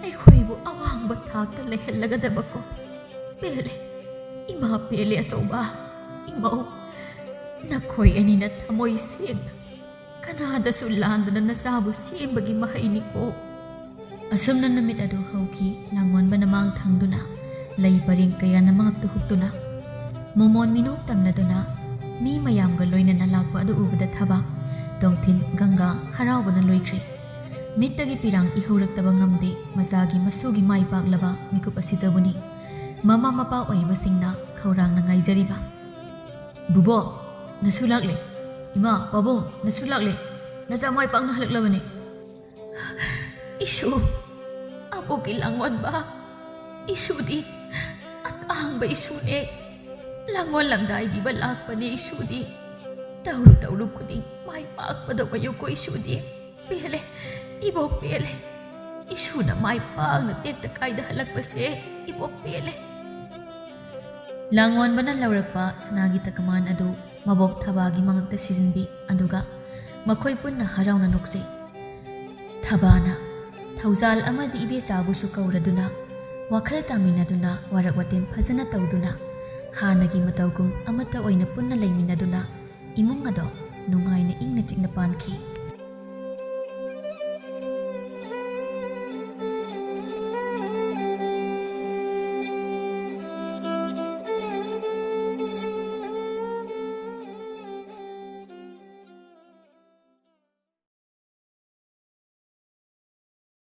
ꯑꯩꯈꯣꯏꯕꯨ ꯑꯋꯥꯡꯕ ꯊꯥꯛꯇ ꯂꯩꯍꯜꯂꯒꯗꯕꯀꯣ꯫ ꯄꯦꯜꯂꯦ, ꯏꯃꯥ ꯄꯦꯜꯂꯦ ꯑꯆꯧꯕ, ꯏꯃꯧ꯫ ꯅꯈꯣꯏ ꯑꯅꯤꯅ ꯊꯃꯣꯏ ꯁꯦꯡꯅ ꯀꯅꯥꯗꯁꯨ ꯂꯥꯟꯗꯅ ꯅꯆꯥꯕꯨ ꯁꯦꯝꯕꯒꯤ ꯃꯍꯩꯅꯤꯀꯣ꯫ ꯑꯁꯨꯝꯅ ꯅꯨꯃꯤꯠ ꯑꯗꯨ ꯍꯧꯈꯤ꯫ ꯂꯥꯡꯑꯣꯟꯕꯅ ꯃꯥꯡ ꯊꯪꯗꯨꯅ, ꯂꯩ ꯄꯔꯦꯡ ꯀꯌꯥꯅ ꯃꯉꯛꯇ ꯍꯨꯛꯇꯨꯅ, ꯃꯣꯃꯣꯟ ꯃꯤꯅꯣꯛ ꯇꯝꯅꯗꯨꯅ ꯃꯤ ꯃꯌꯥꯝꯒ ꯂꯣꯏꯅꯅ ꯂꯥꯛꯄ ꯑꯗꯨ ꯎꯕꯗ ꯊꯕꯥ, ꯇꯣꯝꯊꯤꯟ, ꯒꯪꯒꯥ ꯍꯔꯥꯎꯕꯅ ꯂꯣꯏꯈ꯭ꯔꯦ꯫ ꯃꯤꯠꯇꯒꯤ ꯄꯤꯔꯥꯡ ꯏꯍꯧꯔꯛꯇꯕ ꯉꯝꯗꯦ꯫ ꯃꯆꯥꯒꯤ ꯃꯁꯨꯒꯤ ꯃꯥꯏ ꯄꯥꯛꯂꯕ ꯃꯤꯀꯨꯞ ꯑꯁꯤꯗꯕꯨꯅꯤ ꯃꯃꯥ ꯃꯄꯥ ꯑꯣꯏꯕꯁꯤꯡꯅ ꯈꯧꯔꯥꯡꯅ ꯉꯥꯏꯖꯔꯤꯕ꯫ "ꯕꯨꯕꯣꯛ, ꯅꯁꯨ ꯂꯥꯛꯂꯦ꯫ ꯏꯃꯥ, ꯄꯥꯕꯨꯡ, ꯅꯁꯨ ꯂꯥꯛꯂꯦ꯫ ꯅꯆꯥ ꯃꯥꯏ ꯄꯥꯛꯅ ꯍꯜꯂꯛꯂꯕꯅꯤ꯫" "ꯏꯁꯨ, ꯑꯕꯣꯛꯀꯤ ꯂꯥꯡꯑꯣꯟꯕ, ꯏꯁꯨꯗꯤ ꯑꯇꯥꯡꯕ ꯏꯁꯨꯅꯦ꯫ ꯂꯥꯡꯑꯣꯟꯂꯝꯗꯥꯏꯒꯤꯕ ꯂꯥꯛꯄꯅꯦ ꯏꯁꯨꯗꯤ꯫ ꯇꯧꯔꯨ ꯇꯧꯔꯨ ꯈꯨꯗꯤꯡ ꯃꯥꯏ ꯄꯥꯛꯄꯗꯧ ꯑꯣꯏꯌꯨꯀꯣ ꯏꯁꯨꯗꯤ꯫ ꯄꯦꯜꯂꯦ, ꯏꯕꯣꯛ ꯄꯦꯜꯂꯦ꯫ ꯏꯁꯨꯅ ꯃꯥꯏ ꯄꯥꯛꯅ ꯇꯦꯛꯇ ꯀꯥꯏꯗ ꯍꯜꯂꯛꯄꯁꯦ ꯏꯕꯣꯛ ꯄꯦꯜꯂꯦ꯫" ꯂꯥꯡꯑꯣꯟꯕꯅ ꯂꯧꯔꯛꯄ ꯁꯅꯥꯒꯤ ꯇꯀꯃꯥꯟ ꯑꯗꯨ ꯃꯕꯣꯛ ꯊꯕꯥꯒꯤ ꯃꯉꯛꯇ ꯁꯤꯖꯤꯟꯕꯤ, ꯑꯗꯨꯒ ꯃꯈꯣꯏ ꯄꯨꯟꯅ ꯍꯔꯥꯎꯅ ꯅꯣꯛꯆꯩ꯫ ꯊꯕꯥꯅ ꯊꯧꯖꯥꯜ ꯑꯃꯗꯤ ꯏꯕꯦꯆꯥꯕꯨꯁꯨ ꯀꯧꯔꯗꯨꯅ, ꯋꯥꯈꯜ ꯇꯥꯃꯤꯟꯅꯗꯨꯅ, ꯋꯥꯔꯛ ꯋꯥꯇꯦꯟ ꯐꯖꯅ ꯇꯧꯗꯨꯅ, ꯍꯥꯟꯅꯒꯤ ꯃꯇꯧꯒꯨꯝ ꯑꯃꯠꯇ ꯑꯣꯏꯅ ꯄꯨꯟꯅ ꯂꯩꯃꯤꯟꯅꯗꯨꯅ, ꯏꯃꯨꯡ ꯑꯗꯣ ꯅꯨꯡꯉꯥꯏꯅ ꯏꯪꯅ ꯆꯤꯛꯅ ꯄꯥꯟꯈꯤ꯫